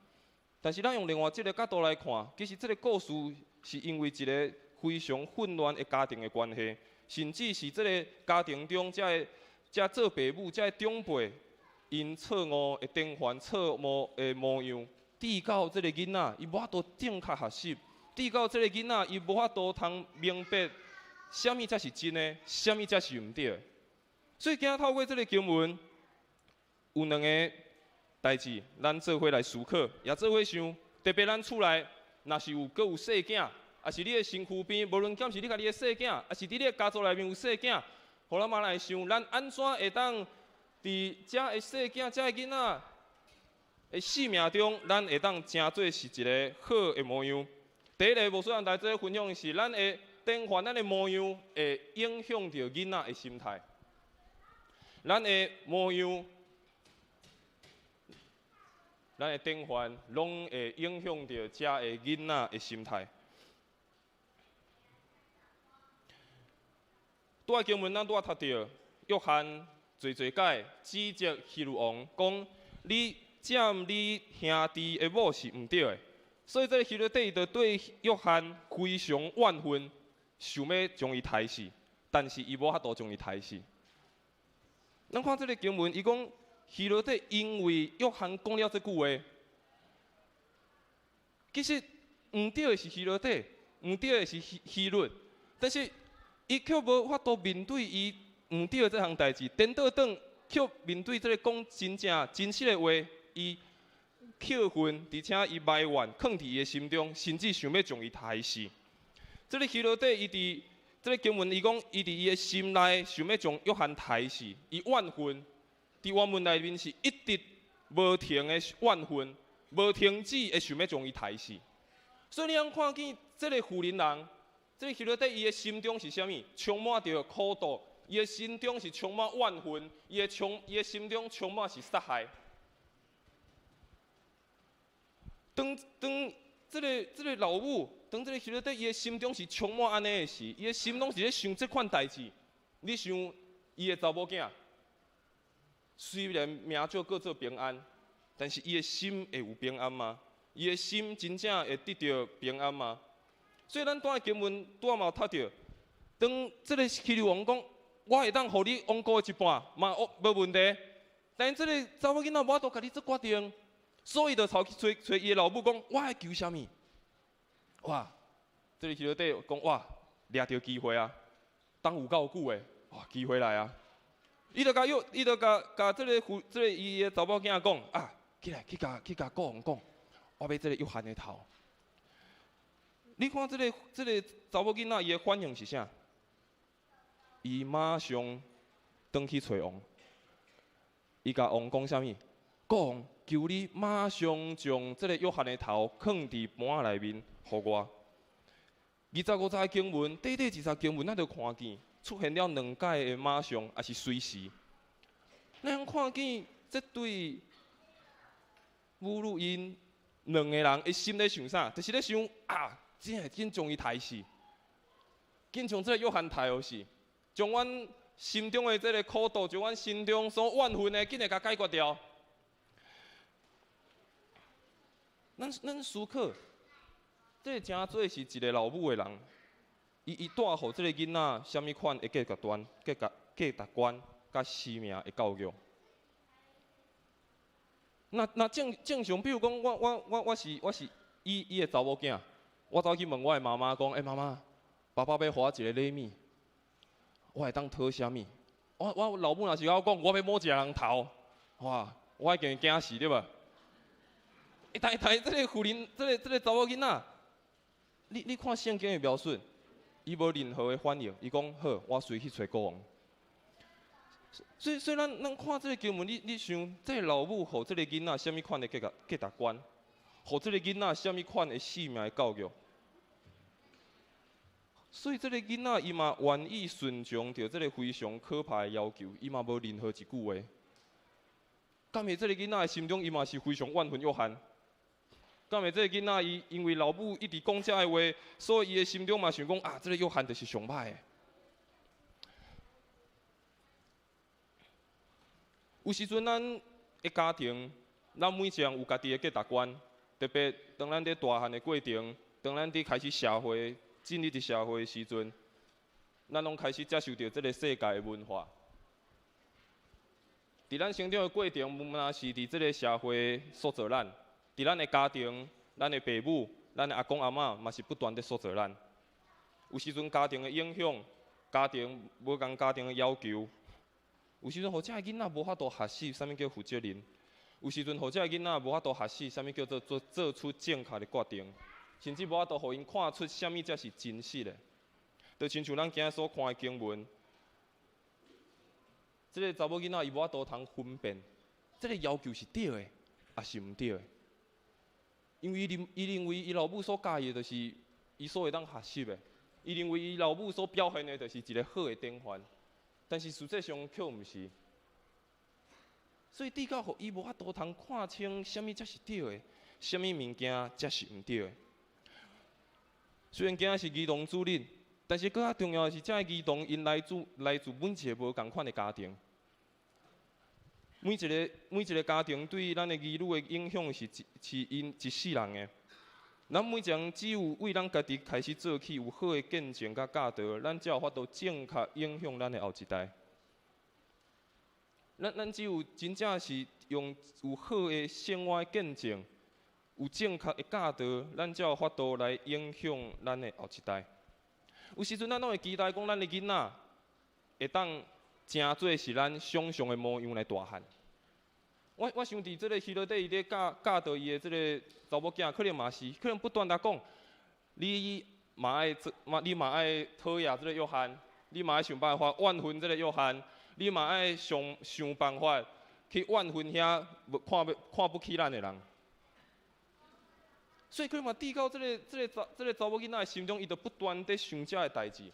但是咱用另外這个角度來看，其實這个故事是因為一个非常混亂的家庭的關係，甚至是這个家庭中這个這做爸母、這个長輩，𪜶錯誤的典範、錯誤的模樣，致到這个囡仔伊無法度正確學習，致到這个囡仔伊無法度通明白啥物才是真的，啥物才是毋對的。所以今仔透過這个經文，有兩个代誌，咱做伙來思考，也做伙想。特別咱厝內，若是有閣有細囝，抑是你的身軀邊，無論敢是你家己的細囝，抑是佇你的家族內面有細囝，予咱嘛來想，咱按怎會當佇遮的細囝、遮的囡仔的生命中，咱會當成做是一个好的模樣。第一个，無需要來做分享的是，咱的典範、咱的模樣會影響著囡仔的心態。咱的模樣、咱的典範，攏會影響著遮的囡仔的心態。拄仔經文，咱拄仔讀著，約翰濟濟擺指責希律王，講你佔你兄弟的某是毋對的，所以這个希羅底伊就對約翰非常怨恨，想欲將伊刣死，但是伊無法度將伊刣死。咱看這个經文，伊講希羅底因為約翰講了這句話，其實毋對的是希羅底，毋對的是希律，但是伊卻無法度面對伊毋對的這項代誌，顛倒轉卻面對這个講真正真實的話，伊氣憤，而且伊埋怨，囥佇伊的心中，甚至想欲將伊刣死。這个希羅底伊佇這个經文，伊講伊佇伊的心內想欲將約翰刣死，伊怨恨。佇原文內面是一直無停的怨恨，無停止的想欲將伊刣死。所以你通看見這个婦人人，這个希羅底伊的心中是啥物？充滿著苦毒，伊的心中是充滿怨恨，伊的心中充滿是殺害。當當這个老母，當這个希羅底伊的心中是充滿按呢的時，伊的心攏是咧想這款代誌。你想伊的查某囝，雖然名叫叫做平安，但是伊的心會有平安嗎？伊的心真正會得著平安嗎？所以咱拄仔經文拄仔嘛有讀著，當這个希律王講，我會當予你王國的一半，嘛無問題。但這个查某囡仔無法度共你做決定，所以就走去揣揣伊的老母講，我愛求啥物？哇！這个希羅底講哇，掠著機會啊，等有夠久的，哇，機會來啊！伊就共約，伊就共共這个婦，這个伊的查某囝講啊，起來去共去共國王講，我欲這个約翰的頭。你看這个這个查某囡仔伊的反應是啥？伊馬上轉去揣王，伊共王講啥物？國王，求你馬上將這个約翰的頭囥佇盤仔內面，予我。25節經文，短短一節經文，咱就看見出現了兩擺的馬上，抑是隨時。咱看見這對母女𪜶兩个人的心咧想啥？就是咧想啊，真會緊將伊刣死，緊將這个約翰刣予死，將阮心中的這个苦毒，將阮心中所怨恨的，緊會共解決掉。咱思考，這个誠做是一个老母的人，伊帶予這个囡仔啥物款的價值觀、價值觀、佮生命的教育。若正常，比如講，我是伊的查某囝，我走去問我的媽媽講，欸，媽媽，爸爸欲予我一个禮物，我會當討啥物？我老母若是共我講，我欲摸一个人頭，哇，我一定會驚死，對無？欸，但這个婦人，這个查某囡仔，你看聖經的描述，伊無任何的反應，伊講好，我隨去揣國王。所以咱看這个經文，你想，這个老母予這个囡仔啥物款的價值觀，予這个囡仔啥物款的生命的教育？所以這个囡仔伊嘛願意順從著這个非常可怕的要求，伊嘛無任何一句話。敢會這个囡仔的心中，伊嘛是非常怨恨約翰？敢會這个囡仔伊因為老母一直講這的話，所以伊的心中嘛想講啊，這个約翰就是上歹的。有時陣咱的家庭，咱每一個人有家己的價值觀，特別當咱佇大漢的過程，當咱佇開始社會進入佇社會的時陣，咱攏開始接受著這个世界的文化。佇咱成長的過程，毋但是佇這个社會塑造咱，佇咱的家庭、咱的爸母、咱的阿公阿嬤嘛是不斷佇塑造咱。有時陣家庭的影響，家庭無仝家庭的要求，有時陣予這个囡仔無法度學習啥物叫負責任，有時陣予這個囡仔無法度學習啥物叫做做出正確的決定，甚至無法度予𪜶看出啥物才是真實的。就親像咱今仔所看的經文，這个查某囡仔伊無法度通分辨，這个要求是對的，抑是毋對的？因為伊認為伊老母所教伊的，就是伊所會當學習的。伊認為伊老母所表現的，就是一个好的典範，但是實際上卻毋是。所以，直到予伊無法度通看清啥物才是對的，啥物物件才是毋對的。雖然今仔是兒童主日，但是閣較重要的是，這个兒童𪜶來自每一个無仝款的家庭。每一个家庭對咱的兒女的影響是𪜶一世人的。咱每一个人只有為咱家己開始做起，有好的見證佮教導，咱才有法度正確影響咱的後一代。咱只有真正是用有好的生活見證，有正確的教導，咱才有法度來影響咱的後一代。有時陣咱攏會期待講，咱的囡仔會當成做是咱想像的模樣來大漢。我想佇這个希羅底伊咧教導伊的這个查某囝，可能嘛是，可能不斷佇講，你嘛愛做，嘛你嘛愛討厭這个約翰，你嘛愛想辦法怨恨這个約翰，你嘛愛想辦法去怨恨遐無看不起咱的人。所以可能嘛，直到這个查某囡仔的心中，伊就不斷佇想這个代誌。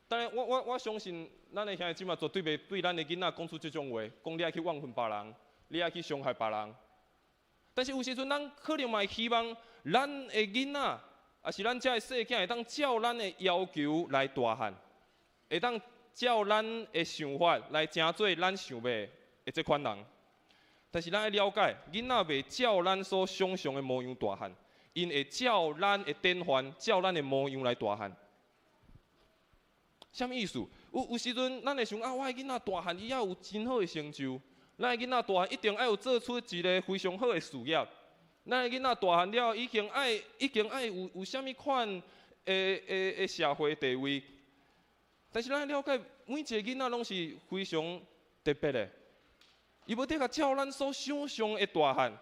當然，我相信，咱的兄弟姊妹絕對袂對咱的囡仔講出這種話，講你愛去怨恨別人，你愛去傷害別人。但是有時陣，咱可能嘛會希望咱的囡仔，抑是咱遮的細囝會當照咱的要求來大漢，會當照咱的想法來成做咱想欲的這款人。但是咱愛了解，囡仔袂照咱所想象的模樣大漢，𪜶會照咱的典範，照咱的模樣來大漢。啥物意思？有時陣，咱會想啊，我的囡仔大漢，伊猶有真好的成就。咱的囡仔大漢一定愛有做出一个非常好的事業。咱的囡仔大漢了，已經愛有啥物款的社會地位。但是咱愛了解，每一个囡仔攏是非常特別的。伊無得共照咱所想象的大漢，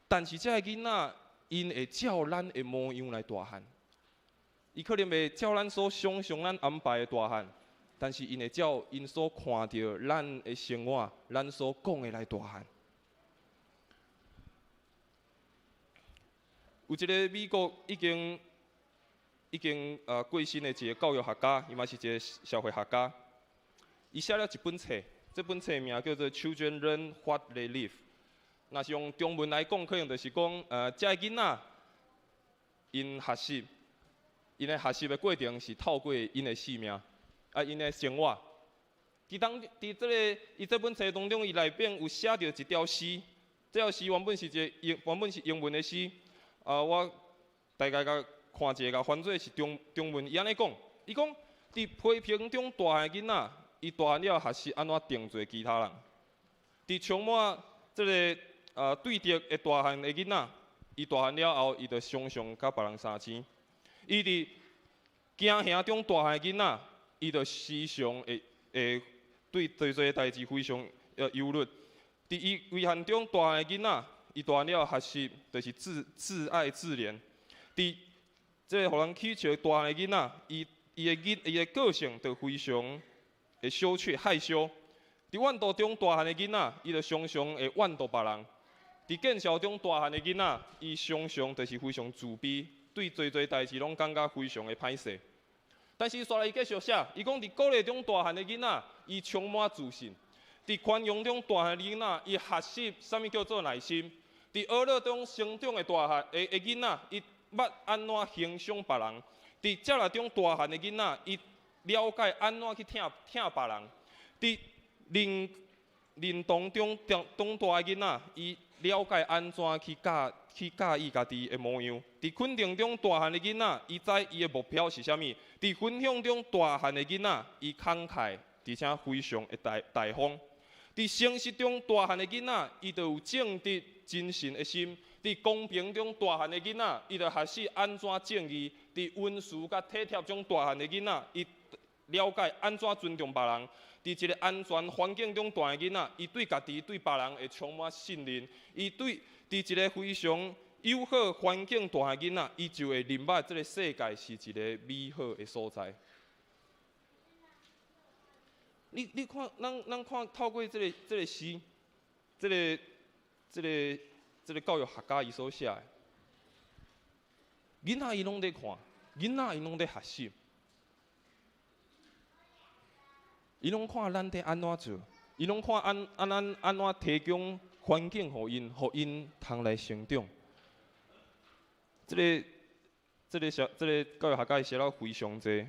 但是這个囡仔，𪜶會照咱的模樣來大漢。伊可能袂照咱所想象、咱安排的大漢，但是𪜶會照𪜶所看著咱的生活、咱所講的來大漢。有一个美國已經過身的一个教育學家，伊嘛是一个社會學家，伊寫了一本冊，這本冊名叫做《Children Learn What They Live》。若是用中文來講，可能就是講，這个囡仔𪜶學習。𪜶的學習的過程是透過𪜶的生命，啊，𪜶的生活。佇這个伊這本冊當中，伊內面有寫著一條詩，這條詩原本是英文的詩，啊，我大概共看一下，共翻做是中文。伊按呢講，伊講佇批評中大漢的囡仔，伊大漢了後學習按怎定罪其他人；佇充滿這个對敵的大漢的囡仔，伊大漢了後，伊就常常共別人相爭。伊佇驚嚇中大漢的囡仔，伊就時常會對濟濟代誌非常憂慮。佇伊遺憾中大漢的囡仔，伊大漢了後學習就是自愛自憐。佇這个予人取笑大漢的囡仔，伊的個性就非常會羞怯害羞。佇怨妒中大漢的囡仔，伊就常常會怨妒別人。佇見笑中大漢的囡仔，伊常常就是非常自卑。對濟濟代誌攏感覺非常的歹勢，但是煞來伊繼續寫，伊講佇鼓勵中大漢的囡仔，伊充滿自信；佇寬容中大漢的囡仔，伊學習啥物叫做耐心；佇學樂中成長的大漢的囡仔，伊捌按怎欣賞別人；佇接納中大漢的囡仔，伊了解按怎去疼別人；佇認认同中长长大的囡仔，伊了解按怎去教伊家己的模样。伫肯定中大汉的囡仔，伊知伊的目标是啥物。伫分享中大汉的囡仔，伊慷慨，而且非常的大方。伫诚实中大汉的囡仔，伊就有正直真诚的心。伫公平中大汉的囡仔，伊就学习按怎正义。伫温慈佮体贴中大汉的囡仔，伊了解按怎尊重别人。伫一个安全环境中大的囡仔，伊对家己、对别人会充满信任。伊对伫一个非常友好环境大的囡仔，伊就会认捌这个世界是一个美好的所在。你看，咱看透过这个诗，这个教育学家伊所写的，囡仔伊拢咧看，囡仔伊拢咧学习，伊拢看咱伫按怎做，伊拢看按咱按怎提供环境予𪜶，予𪜶通来成长。这个教育学家伊写了非常济，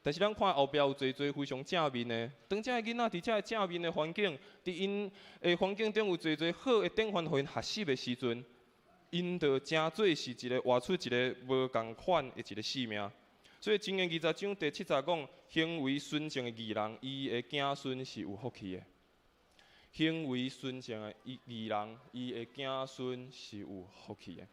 但是咱看后壁有济济非常正面的。当这个囡仔伫这个正面的环境，伫𪜶的环境中有济济好的典范，予𪜶学习的时阵，𪜶就成做是一个活出一个无仝款的一个生命。所以箴言20章第7节讲，行为纯正的义人，伊的子孙是有福气的。行为纯正的义人，伊的子孙是有福气的。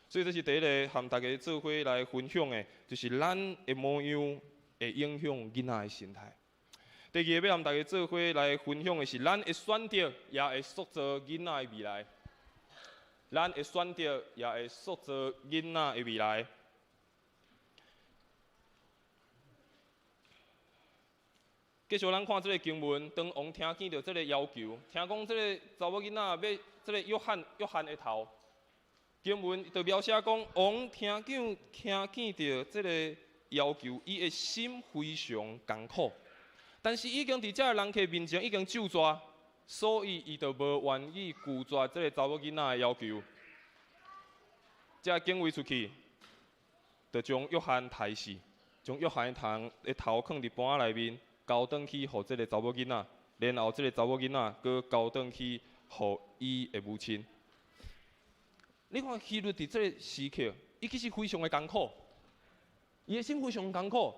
所以这是第一个和大家做伙来分享的，就是咱的模样会影响囡仔的心态。第二个欲和大家做伙来分享的是，咱的选择也会塑造囡仔的未来。咱的选择也会塑造囡仔的未来。继续咱看这个经文，当王听见著这个要求，听讲这个查某囡仔欲这个约翰的头，经文就描写讲，王听见著这个要求，伊的心非常艰苦，但是已经伫这个人客面前已经咒诅，所以伊就无愿意拒绝这个查某囡仔的要求。这警卫出去，就将约翰刣死，将约翰的头囥伫盘仔内面，交转去予这个查某囡仔，然后这个查某囡仔阁交转去予伊的母亲。你看希律伫这个时刻，伊其实非常的艰苦，伊的心非常艰苦，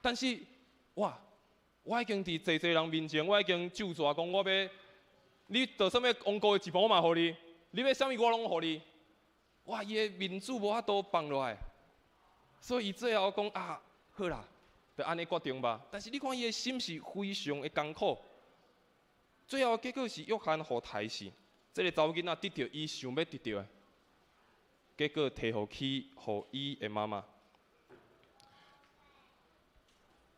但是哇，我已经伫济济人面前，我已经咒诅讲，我欲你得啥物王国的一半嘛，予你，你欲啥物我拢予你。哇，伊的面子无法度放落来，所以伊最后讲啊，好啦，就按呢决定吧。但是你看伊的心是非常的艰苦。最后结果是约翰予刣死，这个查某囡仔得著伊想欲得著的，结果提予去予伊的妈妈。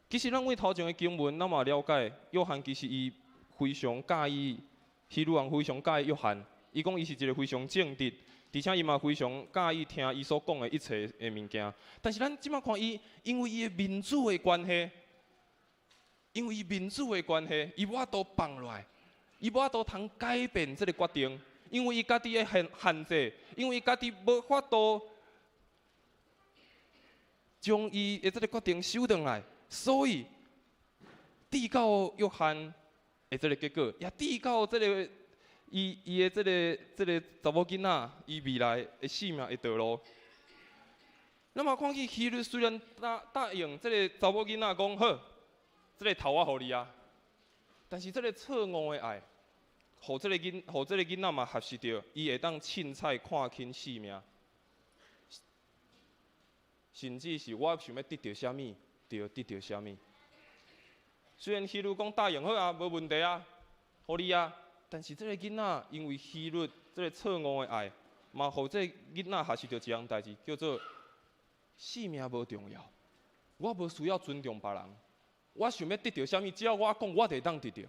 其实咱为头前的经文，咱嘛了解，约翰其实伊非常佮意，希律王非常佮意约翰。伊讲伊是一个非常正直，而且伊嘛非常佮意听伊所讲的一切的物件。但是咱这马看伊，因为伊的面子的关系，因为伊面子的关系，伊无法度放落来，伊无法度通改变这个决定，因为伊家己的限制，因为伊家己无法度将伊的这个决定收转来。所以，至到约翰的这个结果，也至到这个伊的这个查某囡仔，伊未来的生命的道路。咱嘛看见希律虽然答应这个查某囡仔讲好，这个头我予你啊，但是这个错误的爱，予这个囡仔嘛学习著，伊会当凊彩看轻性命，甚至是我想欲得著啥物，就得著啥物。虽然希律讲答应好啊，无问题啊，予你啊，但是这个囡仔因为希律这个错误的爱，嘛予这个囡仔学习著一项代志，叫做性命无重要，我无需要尊重别人，我想欲得著啥物，只要我讲，我就会当得著。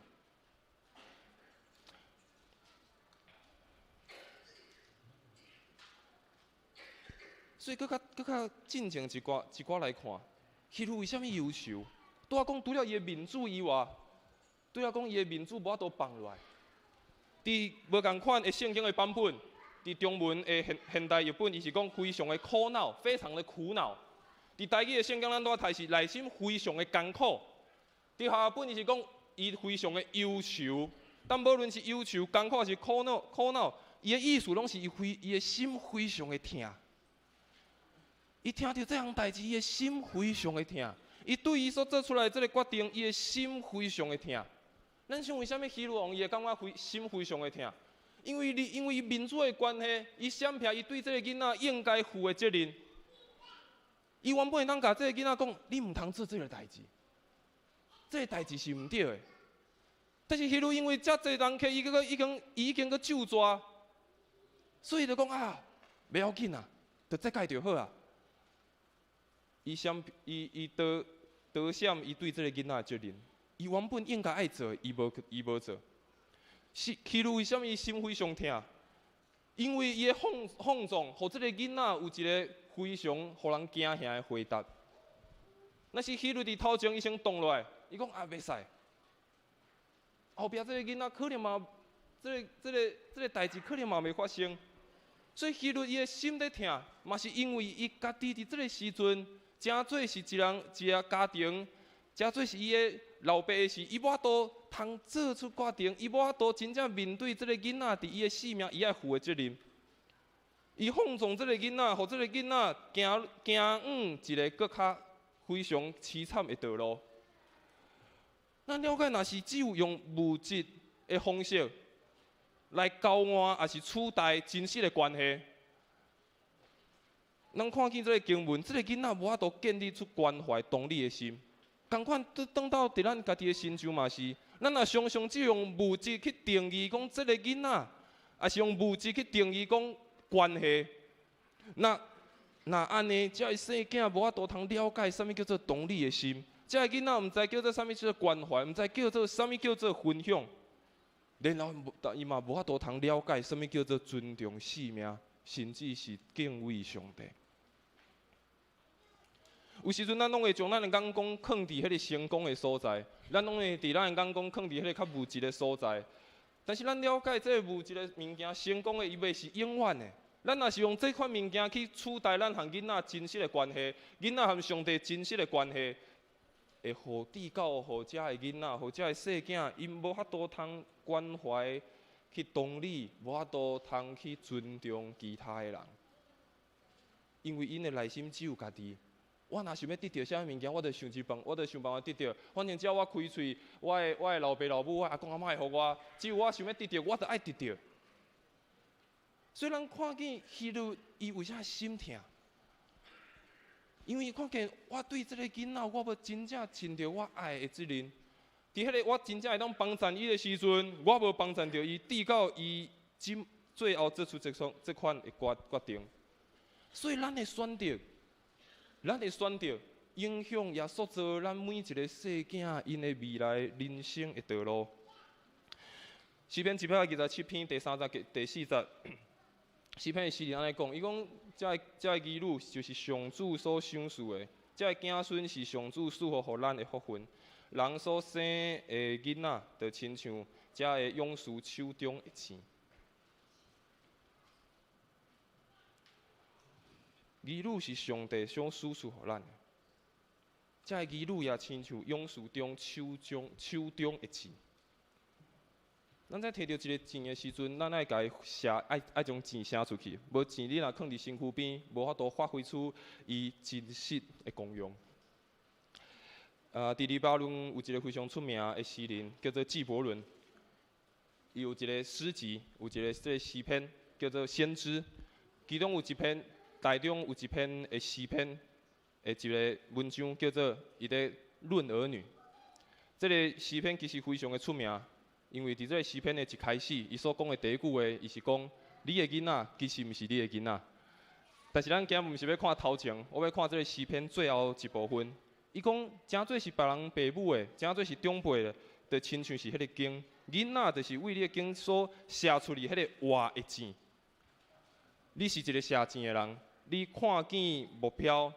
所以，阁较进前一寡来看，希律为啥物忧愁？拄仔讲，除了伊的面子以外，拄仔讲伊的面子无法度放落来。伫无仝款的圣经的版本，伫中文的现代译本，伊是讲非常的苦恼，非常的苦恼。伫台语的圣经，咱拄仔读是内心非常的艰苦。伫和合本，伊是讲伊非常的忧愁。但無論是憂愁、艱苦，抑是苦惱、苦惱，伊的意思攏是伊非伊的心非常的疼。伊聽著這項代誌，伊的心非常的疼。伊對伊所做出來的這個決定，伊的心非常的疼。咱想為啥物希律王伊會感覺非心非常的疼？因為你因為伊面子的關係，伊閃避伊對這個囡仔應該負的責任。伊原本會當共這個囡仔講，你毋通做這個代誌，這個代誌是毋對的。但是希律因為遮濟人客，伊閣已經伊已經閣咒逝，所以就講啊，袂要緊啊，就這擺就好啊。伊閃伊伊躲躲閃伊對這個囡仔的責任，伊原本應該愛做的，伊無伊無做。是希律為啥物伊心非常疼？因為伊的放放縱，予這個囡仔有一個非常予人驚嚇的回答。若是希律佇頭前伊先動落來，伊講啊，袂使。後壁這個囡仔可能嘛，這個這個這個代誌可能嘛袂發生。所以希律伊的心咧疼，嘛是因為伊家己佇這個時陣，誠做是一人一个家庭，誠做是伊的老爸的時，伊無法度通做出決定，伊無法度真正面對這個囡仔佇伊的性命，伊愛負的責任。伊放縱這個囡仔，予這個囡仔行行往一個閣較非常淒慘的道路。咱了解，若是只有用物質的方式來交換，抑是取代真實的關係。咱看見這個經文，這個囡仔無法度建立出關懷同理的心。仝款，轉到佇咱家己的身上嘛是，咱若常常只用物質去定義講這個囡仔，抑是用物質去定義講關係，那若按呢，這个細囝無法度通了解啥物叫做同理的心。這个囡仔毋知叫做啥物叫做關懷，毋知叫做啥物叫做分享，然後伊嘛無法度通了解啥物叫做尊重生命，甚至是敬畏上帝。有時陣咱攏會將咱的眼光囥佇彼個成功的所在，咱攏會佇咱的眼光囥佇彼個較物質的所在。但是咱了解這個物質的物件，成功的伊袂是永遠的。咱若是用這款物件去取代咱和囡仔真實的關係，囡仔和上帝真實的關係，會予至到予遮的囡仔，予遮的細囝，𪜶無法度通關懷、去同理，無法度通去尊重其他的人，因為𪜶的內心只有家己。我若想欲得著啥物物件，我就想一辦，我就想辦法得著。反正只要我開喙，我的老爸老母、我的阿公阿嬤會予我。只有我想欲得著，我就愛得著。所以咱看見希律，伊為啥心疼？因為伊看見我對這個囡仔，我無真正盡著我愛的責任。佇彼個我真正會當幫贊伊的時陣，我無幫贊著伊，直到伊真最後做出這種這款的決決定。所以咱的選擇。咱的選擇影響也塑造咱每一个細囝𪜶的未來人生的道路。詩篇127篇第三節第四節，詩篇的詩人按呢講，伊講：這个這个兒女就是上主所賞賜的，這个子孫是上主賜予予咱的福分。人所生的囡仔，就親像這个勇士手中的箭。兒女是上帝所賜予咱的，這个兒女也親像勇士中手中手中的箭。咱在提著一个箭的時陣，咱愛共伊射，愛愛將箭射出去。無箭，你若囥佇身軀邊，無法度發揮出伊真實的功用。佇黎巴嫩有一个非常出名的詩人，叫做紀伯倫。伊有一个詩集，有一个這个詩篇叫做《先知》，其中有一篇。台中有一篇的詩篇的一个文章，叫做《伊咧論兒女》。這个詩篇其實非常的出名，因為佇這个詩篇的一開始，伊所講的第一句話，伊是講：你的囡仔其實毋是你的囡仔。但是咱今日毋是欲看頭前，我欲看這个詩篇最後一部分。伊講，誠做是別人爸母的，誠做是長輩的，就親像是彼个弓，囡仔就是為你的弓所射出去彼个活的箭。你是一个射箭的人。你看見目標，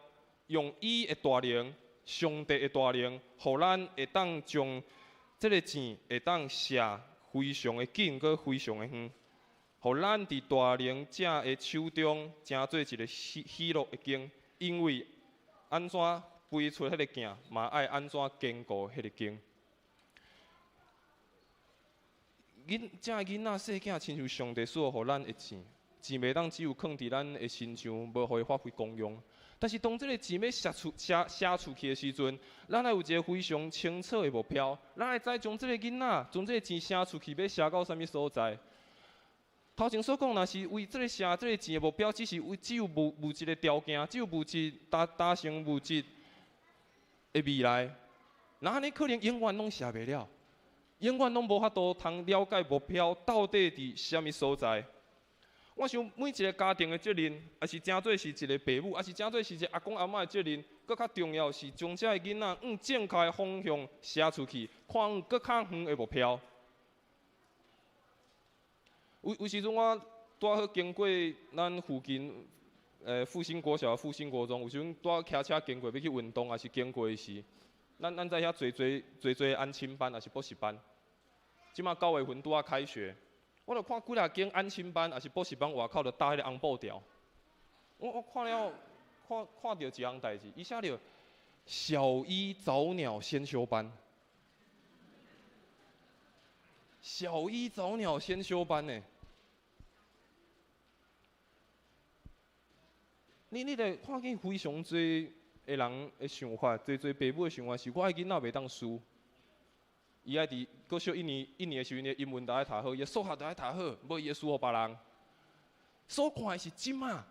用伊的大能，上帝的大能，予咱會當將這个箭會當射非常的緊，閣非常的遠，予咱佇大能者的手中，成做一个喜喜樂的弓。因為按怎飛出彼个箭，嘛愛按怎堅固彼个弓。囡遮的囡仔细囝，親像上帝賜予咱的錢，錢袂當只有囥佇咱的身上，無予伊發揮功用。但是當這个錢欲賒出去的時陣，咱愛有一个非常清楚的目標，咱愛知將這个囡仔，將這个錢賒出去，欲賒到啥物所在。頭前所講，若是為這个賒這个錢的目標，只是為只有無一个條件，只有物質達成物質的未來，那按呢可能永遠攏賒袂了，永遠攏無法度通了解目標到底佇啥物所在。我想每一个家庭的責任，抑是誠做是一个爸母，抑是誠做是一个阿公阿嬤的責任，閣較重要是將遮的囡仔向正確的方向賒出去，看向閣較遠的目標。有時陣我拄好經過咱附近，復興國小、復興國中，有時陣拄好騎車經過，欲去運動，抑是經過的時，咱在遐濟濟濟濟安親班，抑是補習班。這馬9月份拄仔開學。我就看幾若間安親班，抑是補習班外口就搭彼个紅布條。我看了，看看著一項代誌，伊寫著小一早鳥先修班。小一早鳥先修班呢？你著看見非常濟的人的想法，濟濟爸母的想法是，我的囡仔袂當輸。伊愛佇國小一年一年的時陣，伊的英文都愛讀好，伊的數學都愛讀好，無伊會輸予別人。所看的是這馬，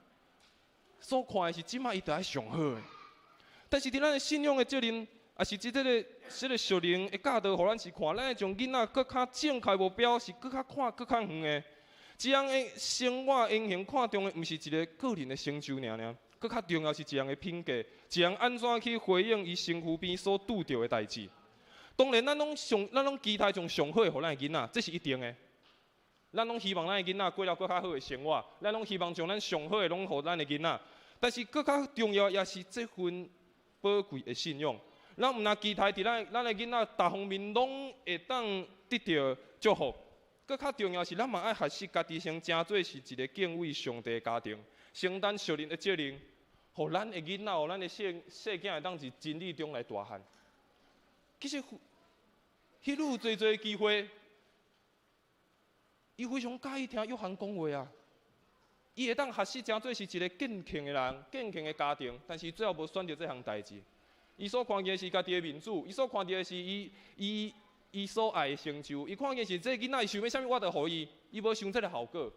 所看的是這馬，伊著愛上好的。但是佇咱的信仰的責任，抑是這個屬靈的教導，予咱是看，咱愛將囡仔閣較正確目標，是閣較看閣較遠的。一人的生活言行看重的，毋是一个個人的成就爾爾，閣較重要是一人的品格，一人按怎去回應伊身軀邊所拄著的代誌。當然，咱攏期待將上好的予咱的囡仔，這是一定的。咱攏希望咱的囡仔過了閣較好的生活，咱攏希望將咱上好的攏予咱的囡仔。但是，閣較重要也是這份寶貴的信仰。咱毋但期待佇咱的囡仔逐方面攏會當得著祝福，閣較重要是，咱嘛愛學習家己先成做是一个敬畏上帝的家庭，承擔屬靈的責任，予咱的囡仔、予咱的細細囝會當佇真理中來大漢。其實，彼愈濟濟機會，伊非常佮意聽約翰講話啊。伊會當學習成做是一个敬虔的人、敬虔的家庭，但是最後無選擇這項代誌。伊所看見的是家己的面子，伊所看著的是伊所愛的成就，伊看見是這个囡仔伊想欲啥物，我就予伊，伊無想這个後果。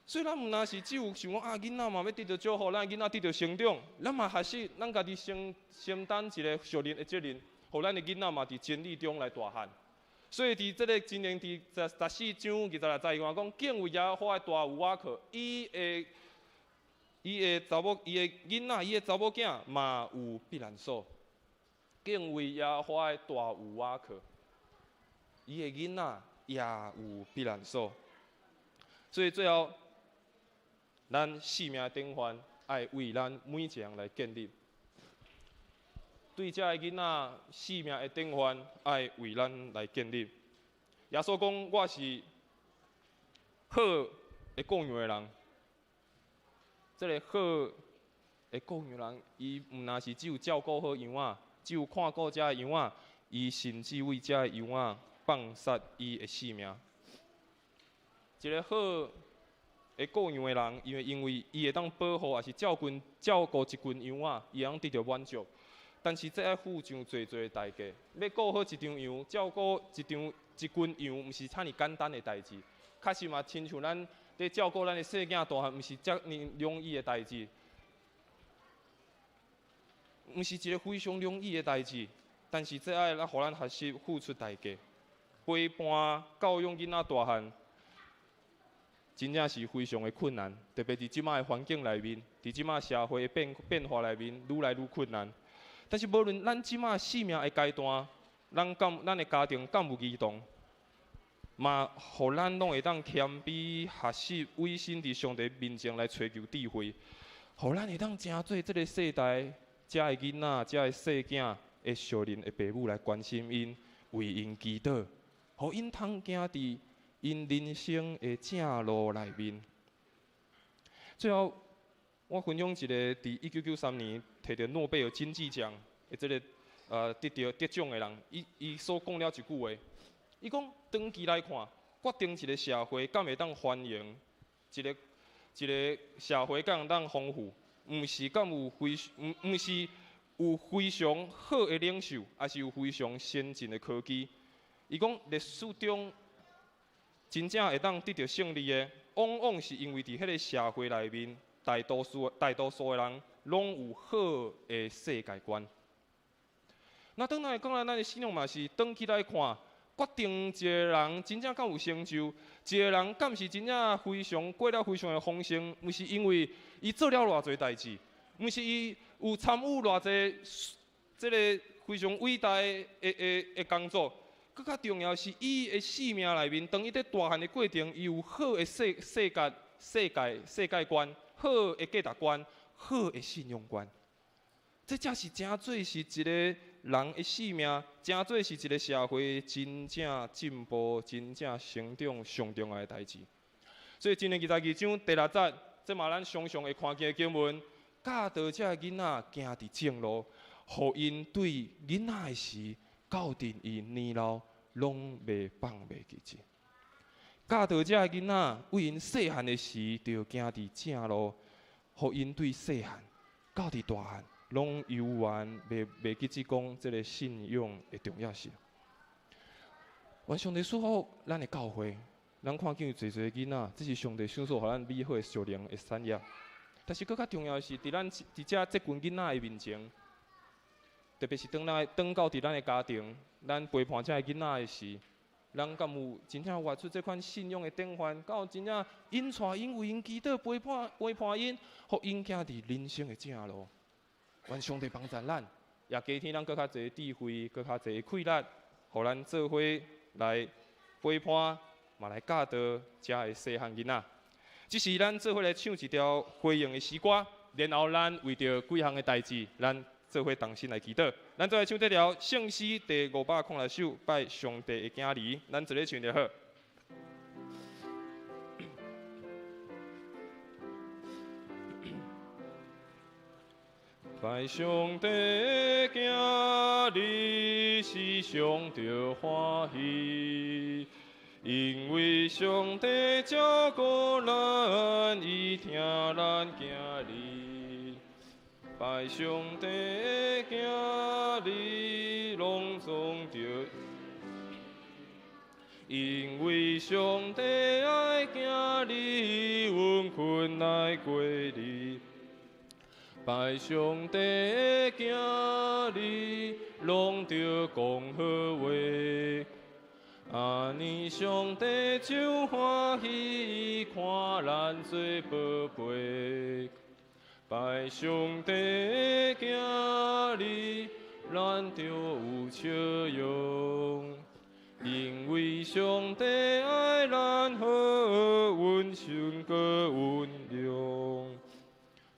所以咱毋但是只有想講啊，囡仔嘛欲得著祝福，咱囡仔得著成長，咱嘛學習，咱家己先承擔一个屬靈的責任，予咱的囡仔嘛佇真理中來大漢。所以佇這个箴言佇14章26節伊講，敬畏耶和華的大有倚靠，伊的囡仔，伊的查某囝嘛有避難所。敬畏耶和華的大有倚靠，伊的囡仔也有避難所。所以最後，咱性命典範愛為咱每一个人來建立。對遮的囡仔性命的典範愛為咱來建立。耶穌講：我是好的顧羊的人。這个好的顧羊人，伊毋但是只有照顧好羊仔，只有看顧遮的羊仔，伊甚至為遮的羊仔放殺伊的性命。一个好的顧羊的人，因為伊會當保護，抑是照顧一群羊仔，伊會當得著滿足。但是這愛付上濟濟的代價。欲顧好一場羊，照顧一群羊，毋是遮爾簡單的代誌。確實嘛，親像咱佇照顧咱的細囝大漢，毋是遮爾容易的代誌，毋是一个非常容易的代誌。但是這愛咱予咱學習付出代價，陪伴教養囡仔大漢，真正是非常的困難。特別佇這馬的環境內面，佇這馬社會的變化內面，愈來愈困難。但是無論咱這馬生命的階段，咱的家庭敢有兒童，嘛，予咱攏會當謙卑學習，委身佇上帝面前來揣求智慧，予咱會當成做這个世代遮的囡仔、遮的細囝的屬靈的爸母來關心𪜶，為𪜶祈禱，予𪜶通行佇𪜶人生的正路內面。最後，我分享一个佇1993年摕著諾貝爾經濟獎的這个得獎的人，伊所講了一句話，伊講長期來看，決定一個社會敢會當繁榮，一個一個社會敢會當豐富，毋是敢有非毋毋是有非常好的領袖，抑是有非常先進的科技。伊講歷史中真正會當得著勝利的，往往是因為佇彼个社會內面，大多數的人攏有好的世界觀。那轉來講來，咱的信仰嘛是長期來看，決定一個人真正敢有成就，一個人敢是真正非常過了非常的豐盛，毋是因為伊做了偌濟代誌，毋是伊有參與偌濟這个非常偉大的的的的工作，閣較重要是伊的生命內面，當伊佇大漢的過程，伊有好的世世界世界世界觀，好的價值觀，好的信仰觀。這才是誠做是一個人的生命，誠做是一個社會真正進步、真正成長上重要的代誌。所以，箴言22章第六節，這嘛咱常常會看見的經文，教導這个囡仔行佇正路，予𪜶對囡仔的時，到佇伊年老，攏袂放袂記這。教導這个囡仔為𪜶細漢的時，著行佇正路，予𪜶對細漢到佇大漢，攏猶原袂記得講這个信仰的重要性。願上帝賜福咱的教會，咱看見有濟濟囡仔，這是上帝賞賜予咱美好的屬靈的產業。但是閣較重要的是，佇咱佇遮這群囡仔的面前，特別是當咱轉到佇咱的家庭，咱陪伴這个囡仔的時，咱敢有真正活出這款信仰的典範？敢有真正引帶𪜶為𪜶祈禱陪伴陪伴𪜶，予𪜶行佇人生的正路？願上帝幫助咱，也加添咱閣較濟智慧，閣較濟氣力，予咱做伙來陪伴，嘛來教導遮的細漢囡仔。這時咱做伙來唱一條回應的詩歌，然後咱為著幾項的代誌，咱做伙同心來祈禱。咱做伙唱這條聖詩第506首，拜上帝的囝兒，咱做伙唱就好。拜上帝的囝兒是上著歡喜，因為上帝照顧咱，伊疼咱囝兒。拜上帝的囝兒攏總著，因為上帝愛囝兒，阮困來過日。拜上帝的囝兒，攏著講好話，按呢上帝就歡喜，看咱做寶貝。拜上帝的囝兒，咱著有笑容，因為上帝愛咱好，阮心閣溫柔。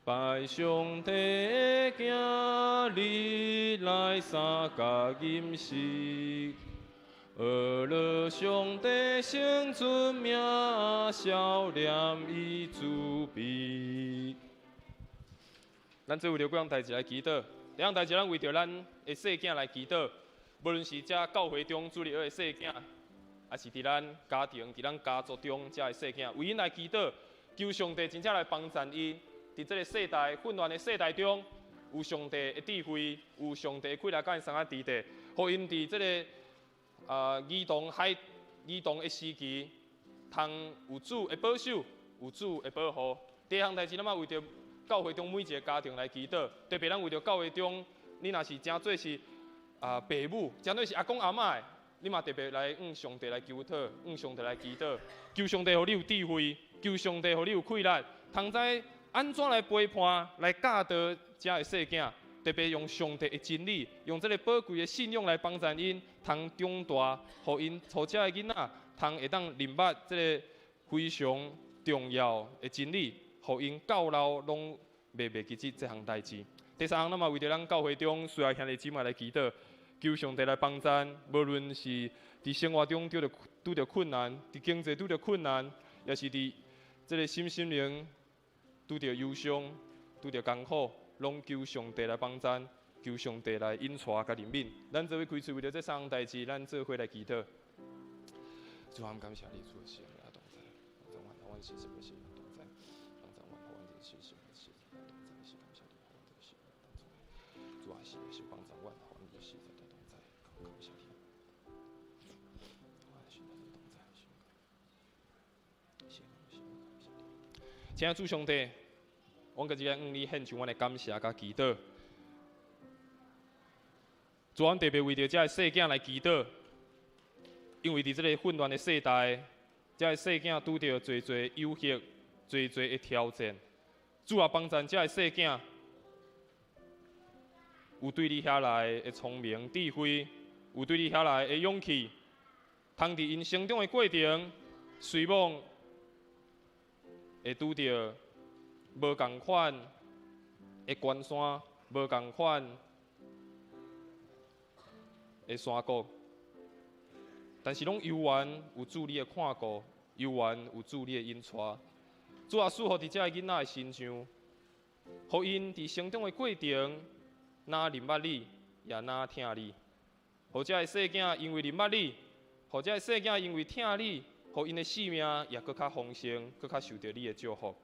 拜上帝的囝兒來相共飲食，學了上帝聖尊名，少念伊慈悲。咱做為著幾項代誌來祈禱，第一項代誌，咱為著咱的細囝來祈禱，無論是遮教會中主日學的細囝，抑是佇咱家庭、佇咱家族中遮的細囝，為𪜶來祈禱，求上帝真正來幫助𪜶。佇這个世代混亂的世代中，有上帝的智慧，有上帝的氣力，佮𪜶相佮佇咧，予𪜶佇這个兒童海兒童的時期，通有主的保守，有主的保護。第二項代誌，咱嘛為著教會中每一个家庭來祈禱，特別咱為著教會中，你若是誠做是爸母，誠做是阿公阿嬤的，你嘛特別來向上帝來求討，向上帝來祈禱，求上帝予你有智慧，求上帝予你有氣力，通知按怎來陪伴、來教導遮的細囝，特別用上帝的真理，用這个寶貴的信仰來幫助𪜶，通長大，予𪜶，予遮的囡仔，通會當認捌這个非常重要的真理，予𪜶到老攏袂記得這項代誌。第三項，咱嘛為著咱教會中需要兄弟姊妹來祈禱，求上帝來幫贊，無論是佇生活中拄著困難，佇經濟拄著困難，抑是佇這个心靈拄著憂傷、拄著艱苦，攏求上帝來幫贊，求上帝來引帶佮憐憫。咱做伙開喙為著這三項代誌，咱做伙來祈禱。主啊，感谢你，主的圣灵同在，帮助阮，予阮信心的圣灵同在，帮助阮，予阮的信心的圣灵同在，是感谢你，予阮的圣灵同在。主啊，是是帮助阮，予阮的信心同在，感谢你。亲爱的主上帝，阮阁一个向你献上阮的感谢佮祈祷。主，阮特别为著遮个细囝来祈祷，因为伫这个混乱的世代，遮个细囝拄著济济诱惑、济济的挑战。主啊，帮助遮个细囝有对你遐来的聪明智慧，有对你遐来的勇气，通伫𪜶成长的过程，虽罔会拄著无仝款的关山，无仝款的山谷，但是拢犹原有主你的看顾，犹原有主你的引带。主啊，赐福伫遮个囡仔的身上，予𪜶伫成长的过程，若认捌你，也若疼你。予遮个细囝因为认捌你，予遮个细囝因为疼你，予𪜶的性命也阁较丰盛，阁较受著你的祝福。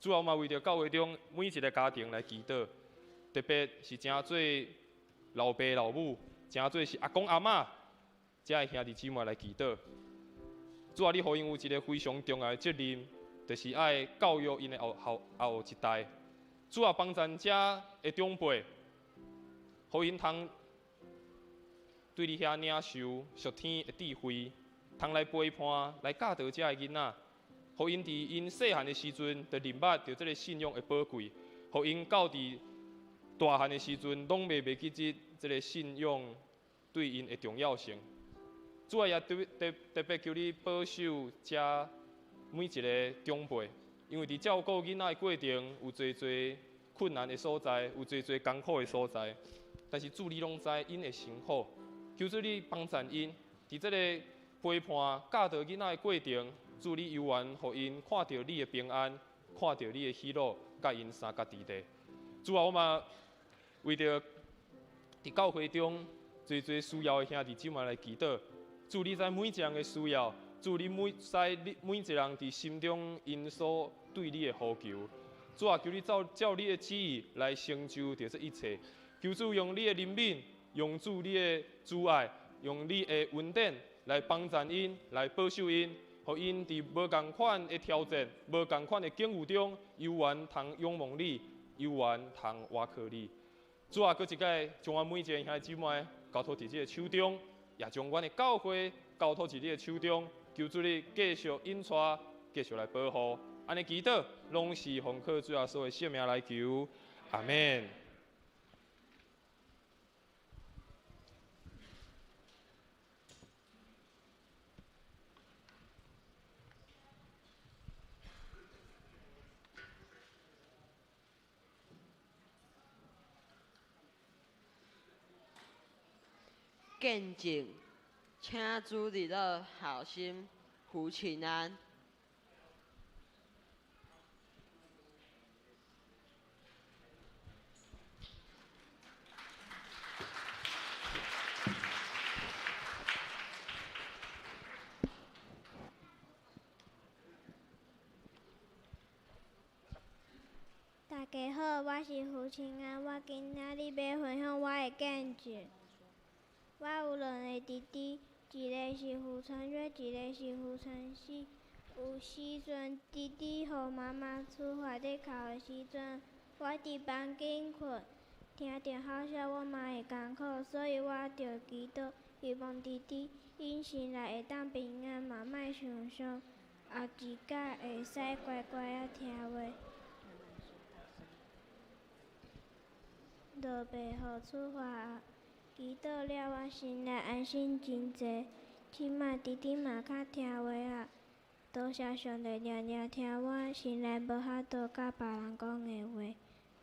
主啊，嘛为著教会中每一个家庭来祈祷，特别是诚做老爸老母，诚做是阿公阿嬷，遮个兄弟姊妹来祈祷。主啊，你予𪜶有一个非常重要的责任，就是爱教育𪜶的后后一代。主啊，帮助遮的长辈，予𪜶通对你遐领受属天的智慧，通来陪伴、来教导遮个囡仔，予𪜶伫𪜶细汉的时阵就认捌著这个信仰的宝贵，予𪜶到伫大汉的时阵，拢袂袂记得这个信仰对𪜶的重要性。主啊，也特别特别求你保守遮每一个长辈，因为伫照顾囡仔的过程有济济困难的所在，有济济艰苦的所在，但是主你拢知𪜶会辛苦，求主你帮助𪜶伫这个陪伴教导囡仔的过程，主你犹原予𪜶看著你的平安，看著你的喜乐，佮𪜶相佮伫咧。主啊，我嘛为著伫教会中济济需要的兄弟姊妹来祈祷。主你知每一个人的需要，主你每知你每一个人伫心中𪜶所对你的呼求。主啊，求你照照你的旨意来成就著这一切。求主用你的怜悯，用主你的慈爱，用你的恩典来帮助𪜶，来保守𪜶，予𪜶伫无仝款的挑战、无仝款的境遇中，犹原通仰望你，犹原通倚靠你。主啊，阁一摆将阮每一个兄弟姊妹交托伫你的手中，也将阮的教会交托伫你的手中，求主你继续引带，继续来保护。按呢祈祷，拢是奉靠主耶稣的圣名来求，阿们。见证，请主日乐好心胡庆安。大家好，我是胡庆安，我今仔日欲分享我的见证。我有两个弟弟，一个是胡承瑞，一个是胡承熙。有时阵弟弟予妈妈处罚咧哭的时阵，我伫房间睏，听著吼声，我嘛会艰苦，所以我著祈祷，希望弟弟𪜶心内会当平安，嘛莫受伤，后一摆会使乖乖仔听话，就袂予处罚。祈祷了，我心内安心真济。这马弟弟嘛较听话啊，多谢上帝，定定听我心内无法度佮别人讲的话。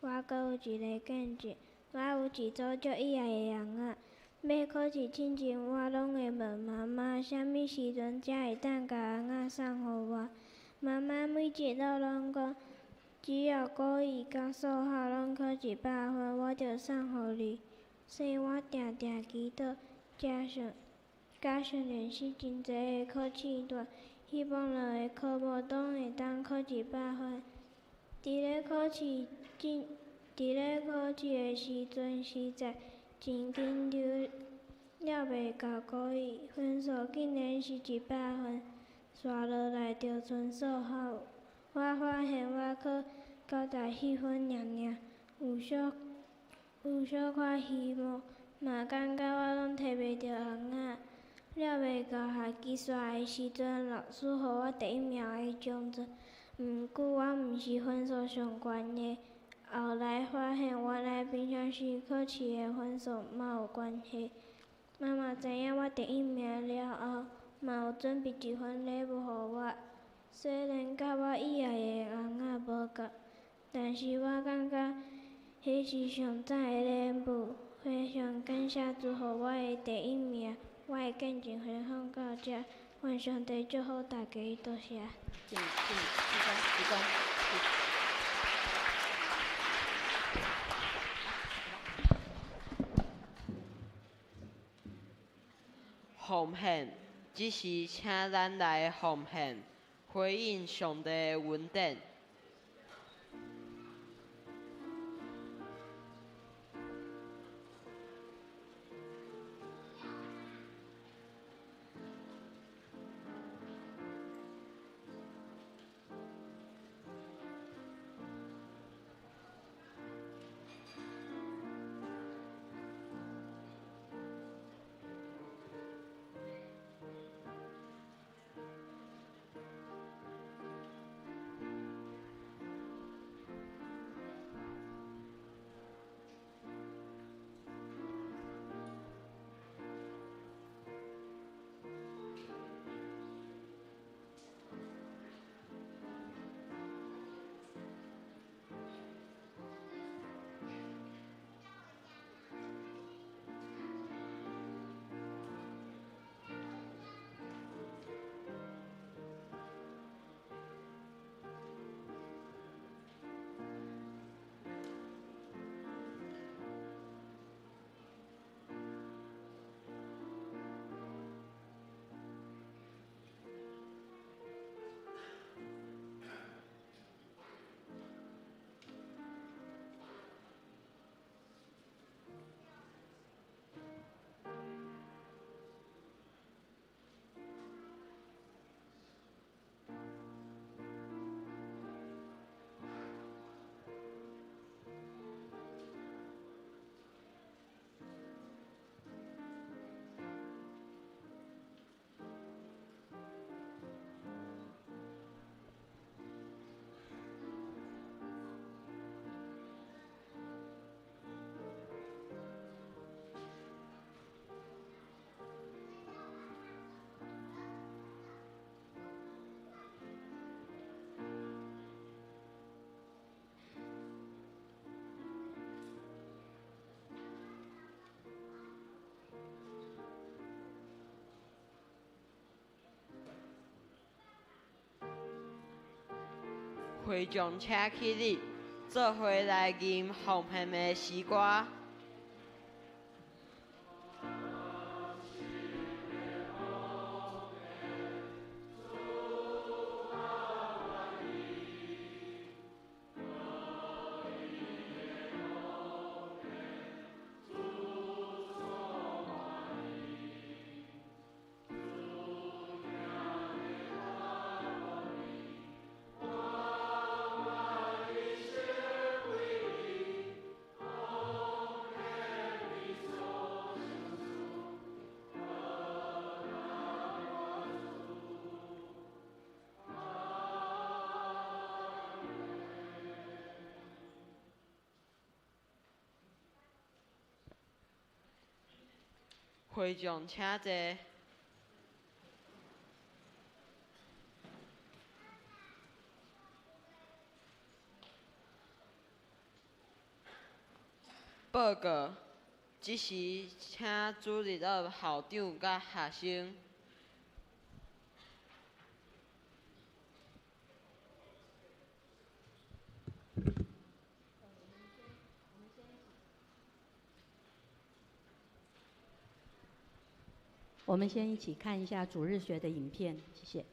我阁有一个见证，我有一组足意爱的翁仔，欲考试进前，我拢会问妈妈，啥物时阵才会当共翁仔送予我。妈妈每一路拢讲，只要国语佮数学拢考100分，我就送予你。所以我定定祈祷，才想佮训练是真濟个考试段，希望两个科目拢会当考100分。伫咧考试的时阵，实在真紧张，了袂到高一，分数竟然是100分。紲落来就賰数学。我发现我考94分尔尔，有小可希望，嘛感觉我拢提袂著红仔。了袂到学期煞的时阵，老师予我第一名的奖状，毋过我毋是分数上悬的。后来发现，原来平常时考试的分数嘛有关系。妈妈知影我第一名了后，嘛有准备一份礼物予我。虽然佮我意爱的红仔无仝，但是我感觉彼是上赞的礼物。非常感谢主予我的第一名，我的见证分享到遮，愿上帝祝福大家，多谢。奉献，这时请咱来奉献，回应上帝的恩典。会众请起立，做伙来吟奉献的诗歌。会众请坐。报告，这时请主日学校长佮学生。我們先一起看一下主日學的影片，謝謝。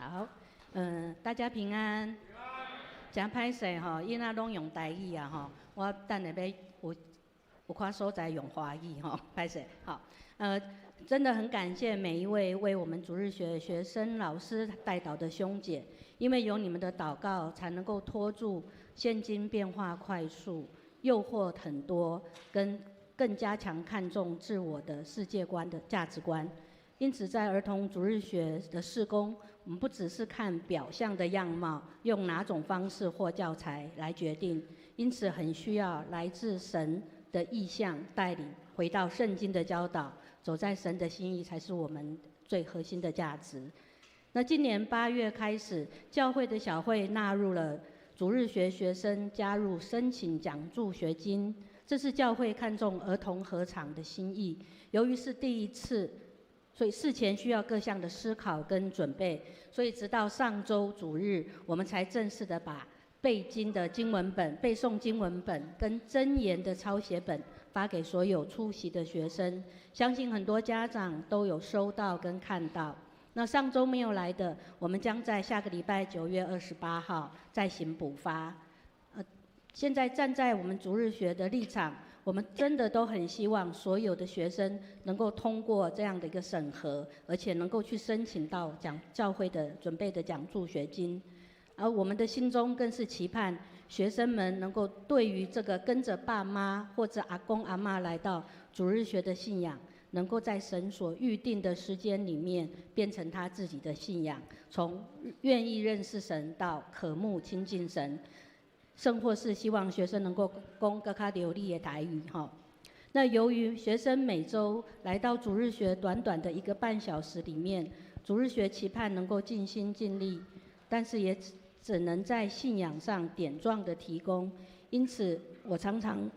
好，大家平安。真歹勢吼，囡仔攏用台語啊吼，我等下欲有較所在用華語吼，歹勢。好，真的很感謝每一位為我們主日學學生老師代禱的兄姐，因為有你們的禱告，才能夠拖住現今變化快速、誘惑很多，跟更加強看重自我的世界觀的價值觀。因此，在兒童主日學的事工，我們不只是看表象的樣貌，用哪種方式或教材來決定。因此，很需要來自神的意向帶領，回到聖經的教導，走在神的心意，才是我們最核心的價值。那今年8月開始，教會的小會納入了主日學學生加入申請獎助學金，這是教會看重兒童合場的心意。由於是第一次，所以事前需要各項的思考跟準備，所以直到上週主日，我們才正式的把背經的經文本、背誦經文本跟箴言的抄寫本發給所有出席的學生。相信很多家長都有收到跟看到。那上週沒有來的，我們將在下個禮拜9月28號再行補發。現在站在我們主日學的立場，我們真的都很希望所有的學生能夠通過這樣的一個審核，而且能夠去申請到教會的準備的獎助學金。而我們的心中更是期盼學生們能夠對於這個跟着爸媽或者阿公阿嬤來到主日學的信仰，能夠在神所預定的時間裡面變成他自己的信仰，從願意認識神到渴慕親近神。甚或是希望學生能夠講閣較流利的台語吼。那由於學生每週來到主日學短短的1個半小時裡面，主日學期盼能夠盡心盡力，但是也只能在信仰上點狀的提供。因此，我常常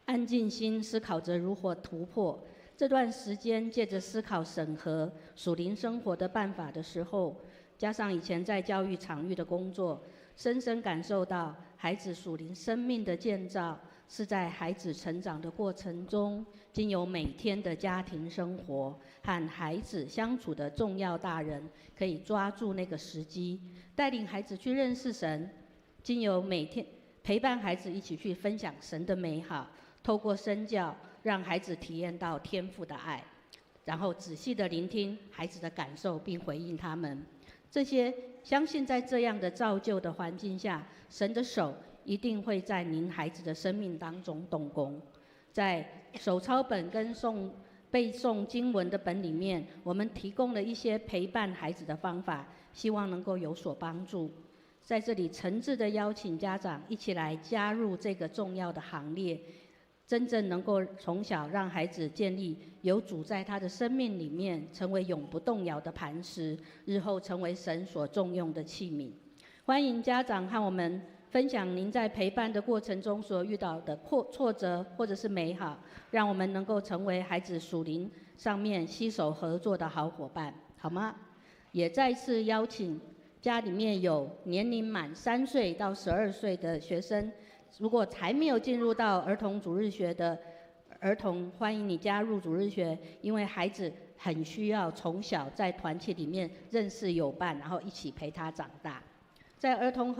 安靜心思考着如何突破。這段時間，借着思考審核屬靈生活的辦法的時候，加上以前在教育場域的工作，深深感受到孩子屬靈生命的建造是在孩子成長的過程中，經由每天的家庭生活和孩子相處的重要大人，可以抓住那個時機，帶領孩子去認識神，经由每天陪伴孩子一起去分享神的美好，透过身教让孩子体验到天父的爱，然后仔细的聆听孩子的感受，并回应他们。这些相信在这样的造就的环境下，神的手一定会在您孩子的生命当中动工。在手抄本跟背诵经文的本里面，我们提供了一些陪伴孩子的方法，希望能够有所帮助。在这里诚挚的邀请家长一起来加入这个重要的行列，真正能够从小让孩子建立有主在他的生命里面，成为永不动摇的磐石，日后成为神所重用的器皿。欢迎家长和我们分享您在陪伴的过程中所遇到的挫折或者是美好，让我们能够成为孩子属灵上面携手合作的好伙伴，好吗？也再次邀请家里面有年龄满3岁到12岁的学生，如果还没有进入到儿童主日学的儿童，欢迎你加入主日学，因为孩子很需要从小在团契里面认识友伴，然后一起陪他长大。在儿童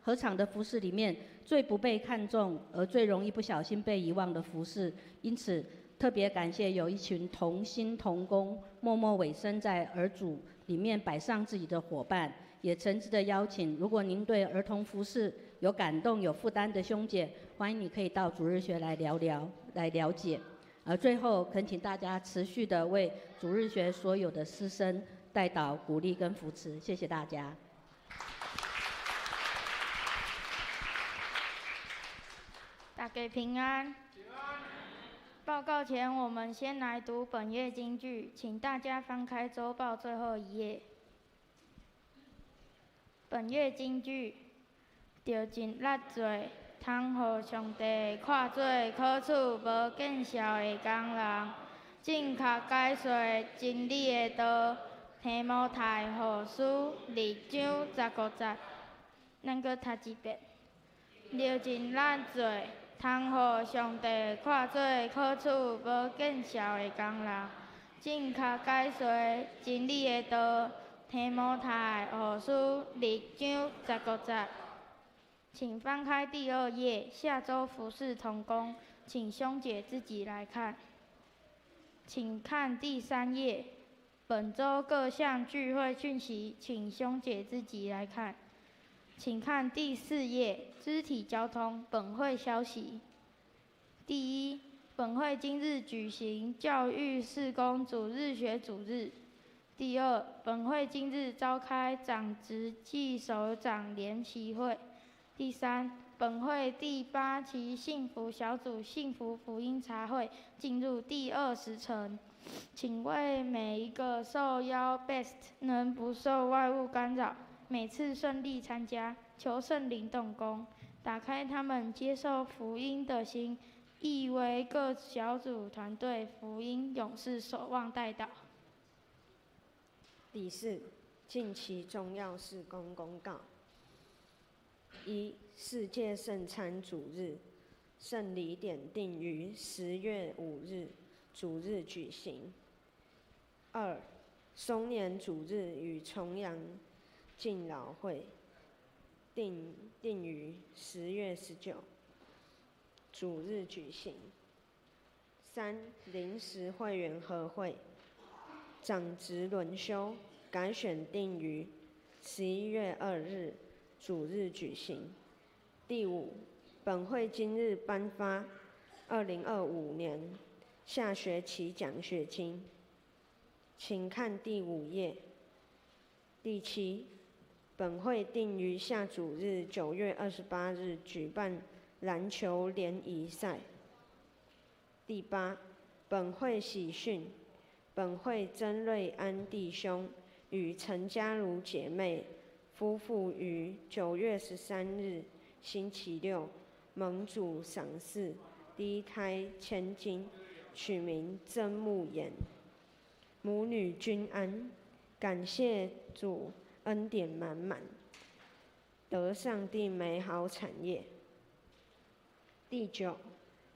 合场的服事里面，最不被看重而最容易不小心被遗忘的服事，因此特别感谢有一群同心同工，默默委身在儿主里面摆上自己的伙伴，也诚挚的邀请，如果您对儿童服事有感动、有负担的兄姐，欢迎你可以到主日学来聊聊，来了解。而最后，恳请大家持续的为主日学所有的师生代祷、鼓励跟扶持，谢谢大家。大家平安。报告前，我们先来读本月金句，请大家翻开周报最后一页。本月金句：著尽力做，通予上帝看做可取无见效的工人。正确解说真理的道。提摩太后书2章15节。咱阁读一遍。著尽力做，通予上帝看做可取无见效的工人。正确解说真理的道。提摩太后书2章15节。请翻开第二页，下周服事同工，请兄姐自己来看。请看第三页，本周各项聚会讯息，请兄姐自己来看。请看第四页，肢体交通本会消息。第一，本会今日举行教育事工主日学主日。第二，本会今日召开长执暨首长联席会。第三，本会第8期幸福小组幸福福音茶会进入第20层，请为每一个受邀 Best 能不受外物干扰，每次顺利参加，求圣灵动工，打开他们接受福音的心，亦为各小组团队福音勇士守望代祷。第四，近期重要事工公告。一、世界圣餐主日，圣礼点定于10月5日主日举行。二、松年主日与重阳敬老会定于10月19主日举行。三、临时会员合会，长职轮休改选定于11月2日主日举行。第五，本会今日颁发2025年下学期奖学金，请看第五页。第七，本会定于下主日9月28日举办篮球联谊赛。第八，本会喜讯，本会曾瑞安弟兄与陈嘉如姐妹夫妇于9月13日星期六蒙主赏赐第一胎千金，取名曾慕妍，母女均安，感谢主恩典满满，得上帝美好产业。第九，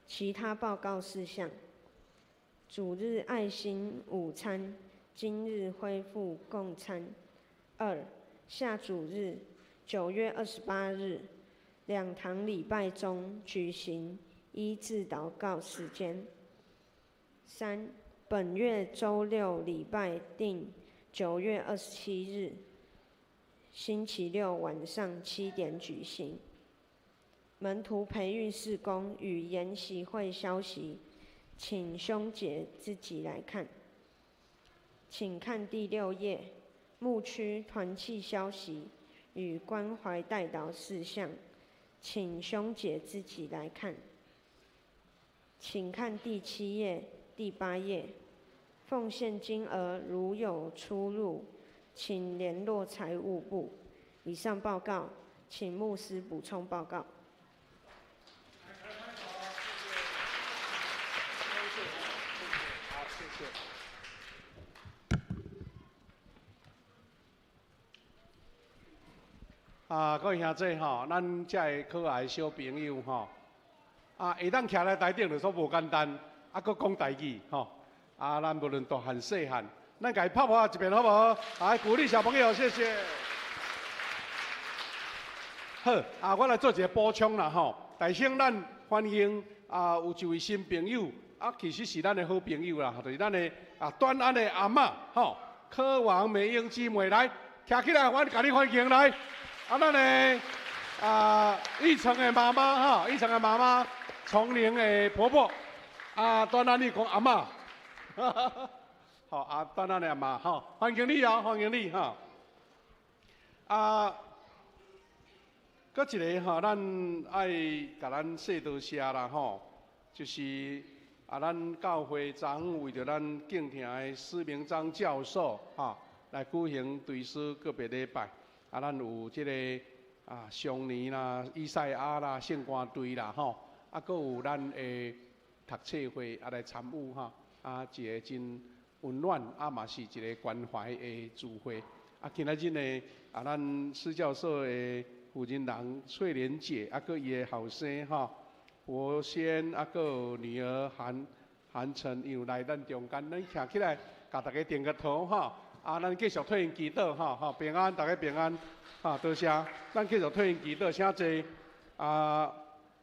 其他报告事项。主日爱心午餐今日恢复供餐。二、下主日9月28日，两堂礼拜中举行医治祷告时间。三，本月周六礼拜定9月27日，星期六晚上7点举行。门徒培育事工与研习会消息，请兄姐自己来看。请看第6页，牧区团契消息与关怀代祷事项，请兄姐自己来看。请看第7页、第8页，奉献金额如有出入，请联络财务部。以上报告，请牧师补充报告。好，谢谢。啊，各位兄弟吼，咱遮个可爱小朋友吼，啊，会当徛来台顶就说无简单，啊，阁讲台语吼，啊，咱无论大汉细汉，咱共伊拍拍一遍好无？来鼓励小朋友，谢谢。好，啊，我来做一个补充啦吼。大先咱欢迎啊，有一位新朋友，啊，其实是咱的好朋友啦，就是咱的啊，端安的阿嬷吼，柯王美英姊妹来，徛起来，我共你欢迎来。啊，咱的啊，玉成的妈妈哈，玉成的妈妈，丛玲的婆婆，啊，端安你讲阿嬷，好啊，端安的阿嬷哈，欢迎你哦，欢迎你哈。啊，阁一个吼，咱爱共咱说多谢啦吼，就是啊，咱教会昨昏为著咱敬听的施明章教授哈，来举行追思告别礼拜。啊，咱有这个啊，上年啦、以赛亚啦、圣歌队啦，吼，啊，阁有咱的读册会啊来参与吼，啊，一个真温暖，啊嘛是一个关怀的聚会。啊，今仔日呢，啊，咱施教授的负责人翠莲姐，啊，阁伊的后生吼，博仙，啊，阁有女儿韩韩晨，伊有来咱中间，咱徛起来，共大家点个头吼。啊，咱继续退行祈祷吼，吼平安，大家平安，哈，多谢。咱继续退行祈祷，请坐。啊，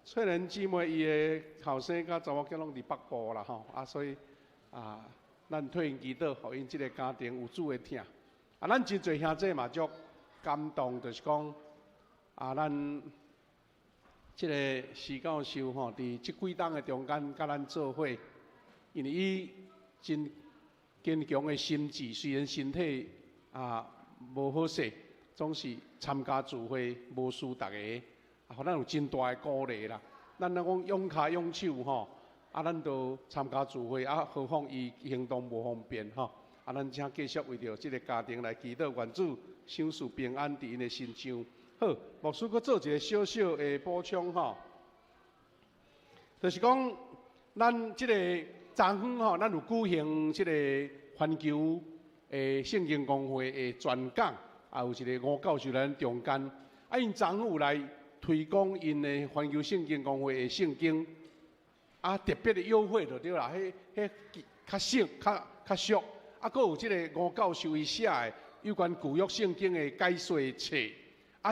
翠莲姊妹伊的后生佮查某囝拢伫北部啦吼，啊，所以啊，咱退行祈祷，予𪜶这个家庭有主的疼。啊，咱真济兄弟嘛足感动，就是讲啊，咱这个施教授吼，伫这几冬的中间佮咱做伙，因为伊真坚强的心志，虽然身体啊无好势，总是参加聚会无输逐个，啊，予咱有真大的鼓励啦。咱若讲用跤用手吼，啊，咱都参加聚会，啊，何况伊行动无方便吼，啊，咱请继续为著这个家庭来祈祷，愿主赏赐平安伫𪜶的身上。好，牧师阁做一个小小的补充吼，就是讲咱这个昨昏吼，咱有举行这个环球的圣经公会的专讲，也有一个吴教授来咱中间。啊，𪜶昨昏有来推广𪜶的环球圣经公会的圣经，啊，特别的优惠就对啦，彼较省、较俗。啊，阁有这个吴教授伊写的有关旧约圣经的解说册。啊，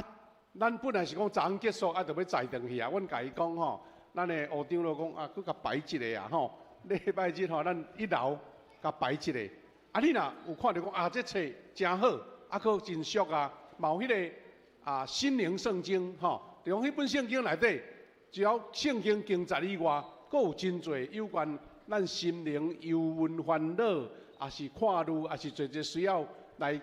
咱本来是讲昨昏结束，啊，就欲载转去啊。阮共伊讲吼，咱的吴长老讲啊，阁共排一个啊吼。礼拜日吼，咱一楼共排一个。啊，你若有看著讲啊，这册真好，啊，阁真俗啊，嘛有彼个啊心灵圣经吼，就讲彼本圣经内底，只要圣经经节以外，阁有真济有关咱心灵忧闷烦恼，也是看路，也是济济需要来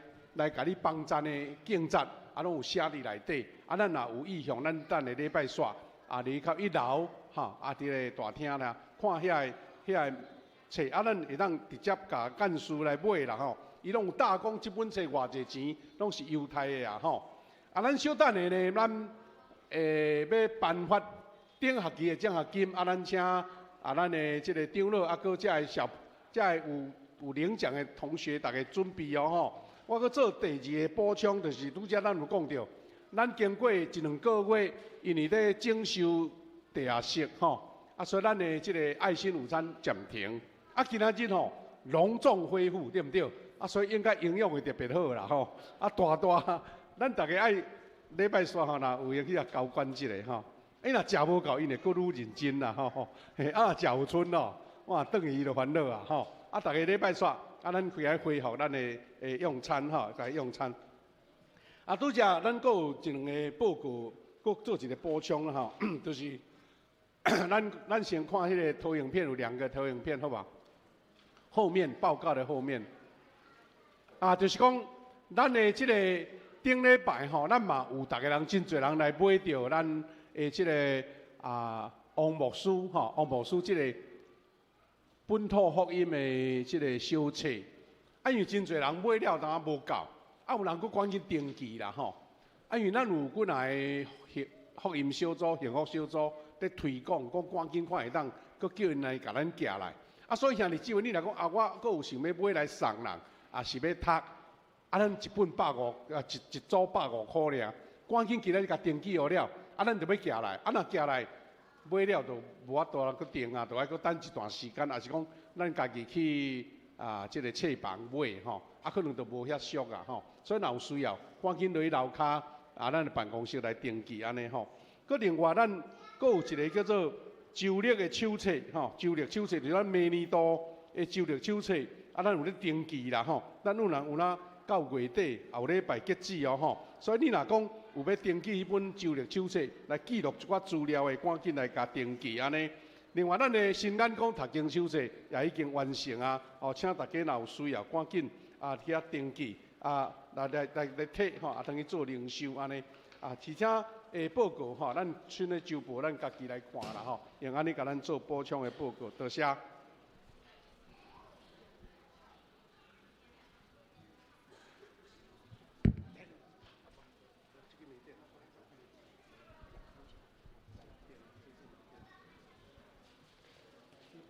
共你帮助的经节，啊，拢有写伫内底。啊，咱若有意向，咱等下礼拜煞啊，离到一楼吼，啊，伫个大厅啦，看遐个册，啊，咱会当直接共干事来买啦吼。伊拢有大讲，这本册偌济钱，拢是犹太的啊吼。啊，咱小等下呢，咱欲颁发顶学期的奖学金，啊，咱请啊，咱的这个长老啊，阁遮个小，遮个有领奖的同学，逐家准备哦吼。我阁做第二个补充，就是拄则咱有讲著，咱经过一两个月，因为咧整修地下室吼，啊，所以咱的这个爱心午餐暂停。啊，今仔日吼隆重恢复，对毋对？啊，所以应该营养会特别好啦吼。啊，大大，咱逐家爱礼拜煞吼，若有闲去遐交关一下吼。欸，若食无够，𪜶会阁愈认真啦吼。嘿，啊，若食有賰咯，哇，转去伊就烦恼啊吼。啊，逐个礼拜煞，啊，咱回来恢复咱的用餐吼，来用餐。啊，拄才咱阁有一两个报告，阁做一个补充吼，就是咱先看彼个投影片，有两个投影片，好无？后面报告的后面，啊，就是讲咱的这个顶礼拜吼，咱嘛有逐个人真济人来买著咱的这个啊王牧师吼，王牧师这个本土福音的这个小册，啊，因为真济人买了，当无够，啊，有人阁赶紧登记啦吼，啊，因为咱有几若个福音小组、幸福小组伫推广，讲赶紧看会当，阁叫𪜶来共咱寄来。啊，所以兄弟姊妹，你若讲啊，我阁有想欲买来送人，也是欲读，啊，咱一本百五，啊，一组百五箍尔，赶紧今仔日共登记好了，啊，咱就欲寄来，啊，若寄来买了就无法度啦，阁订啊，就爱阁等一段时间，抑是讲咱家己去啊，这个册房买吼，啊，可能就无遐俗啊吼，所以若有需要，赶紧落去楼跤啊，咱的办公室来登记按呢吼。阁另外，咱阁有一个叫做周历的手册吼，周历手册就是咱明年度的周历手册，啊，咱有咧登记啦吼。咱有人有哪到月底，后礼拜截止哦吼。所以你若讲有欲登记彼本周历手册来记录一寡资料的，赶紧来共登记按呢。另外，咱的新眼光读经手册也已经完成啊，哦，请大家若有需要，赶紧啊去遐登记啊，来提吼，啊，转去做灵修按呢。啊，而且报告吼，咱新的周报咱家己来看啦吼，用按呢共咱做补充的报告，多谢。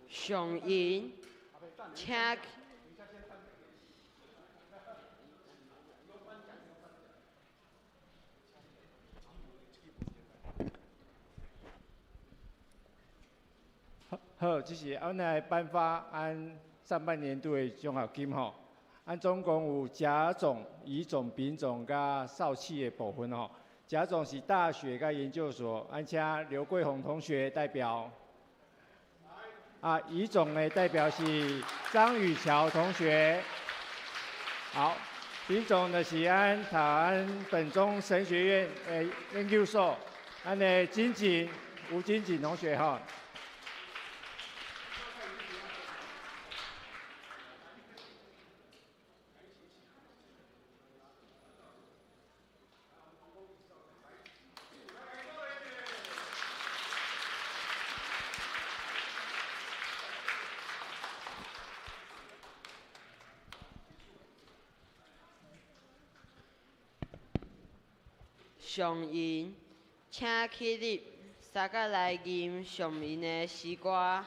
上银，请。好，这是阮来颁发按上半年度的奖学金吼。按总共有甲种、乙种、丙种佮少企的部分吼。甲种是大学佮研究所，按请刘桂红同学代表。啊，乙种的代表是张雨乔同学。好，丙种的是按台湾本宗神学院的研究所，按的金锦吴金锦同学哈。上银，请起立，三角来吟上银的诗歌。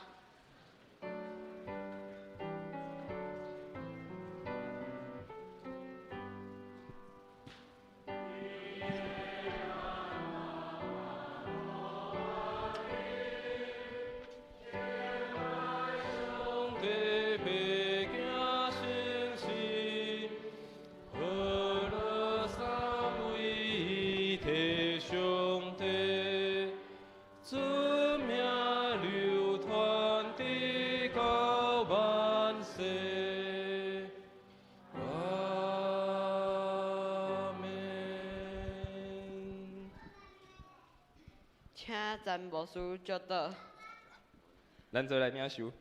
请詹牧师祝祷。咱做来领受，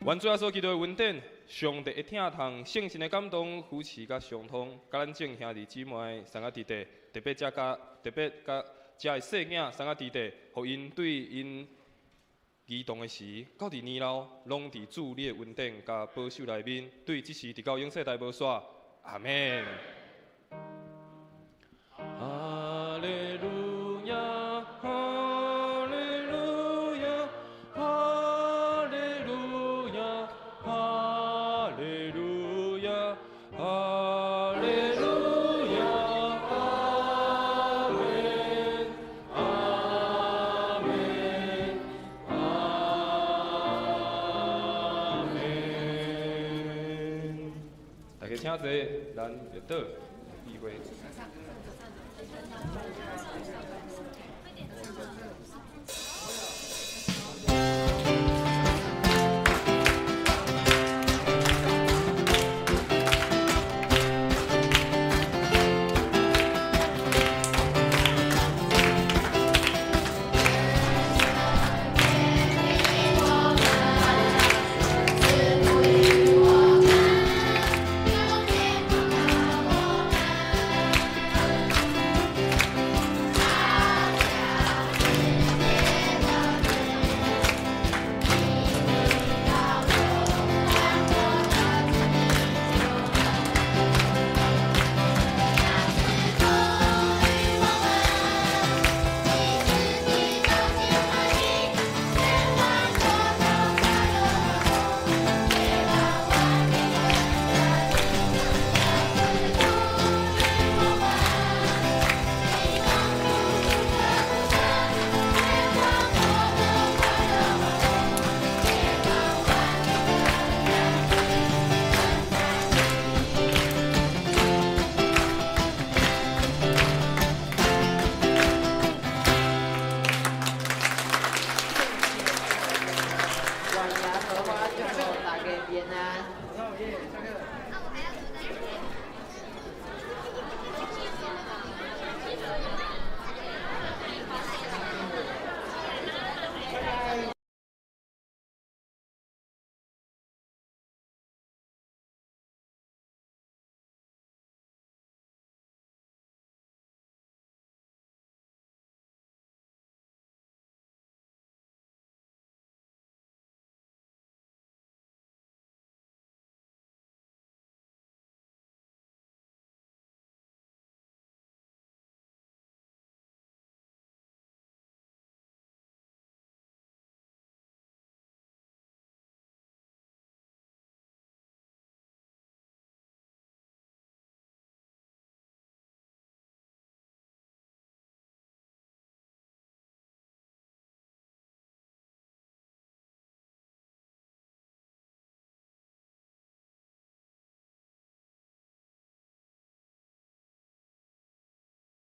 愿主耶稣基督的恩典、上帝的疼痛、圣神的感动、扶持佮相通，佮咱众兄弟姊妹、三个弟弟，特别遮佮特别佮遮的细囝三个弟弟，予𪜶对𪜶儿童的时，到伫年老，拢伫主你的恩典佮保守内面，对这时直到永世代无煞。阿们。哈利路亚，哈利路亚，哈利路亚，哈利路亚，哈利路亚，阿们，阿们，阿们。大家请坐，咱就倒闭会。願耶和華祝福大家平安。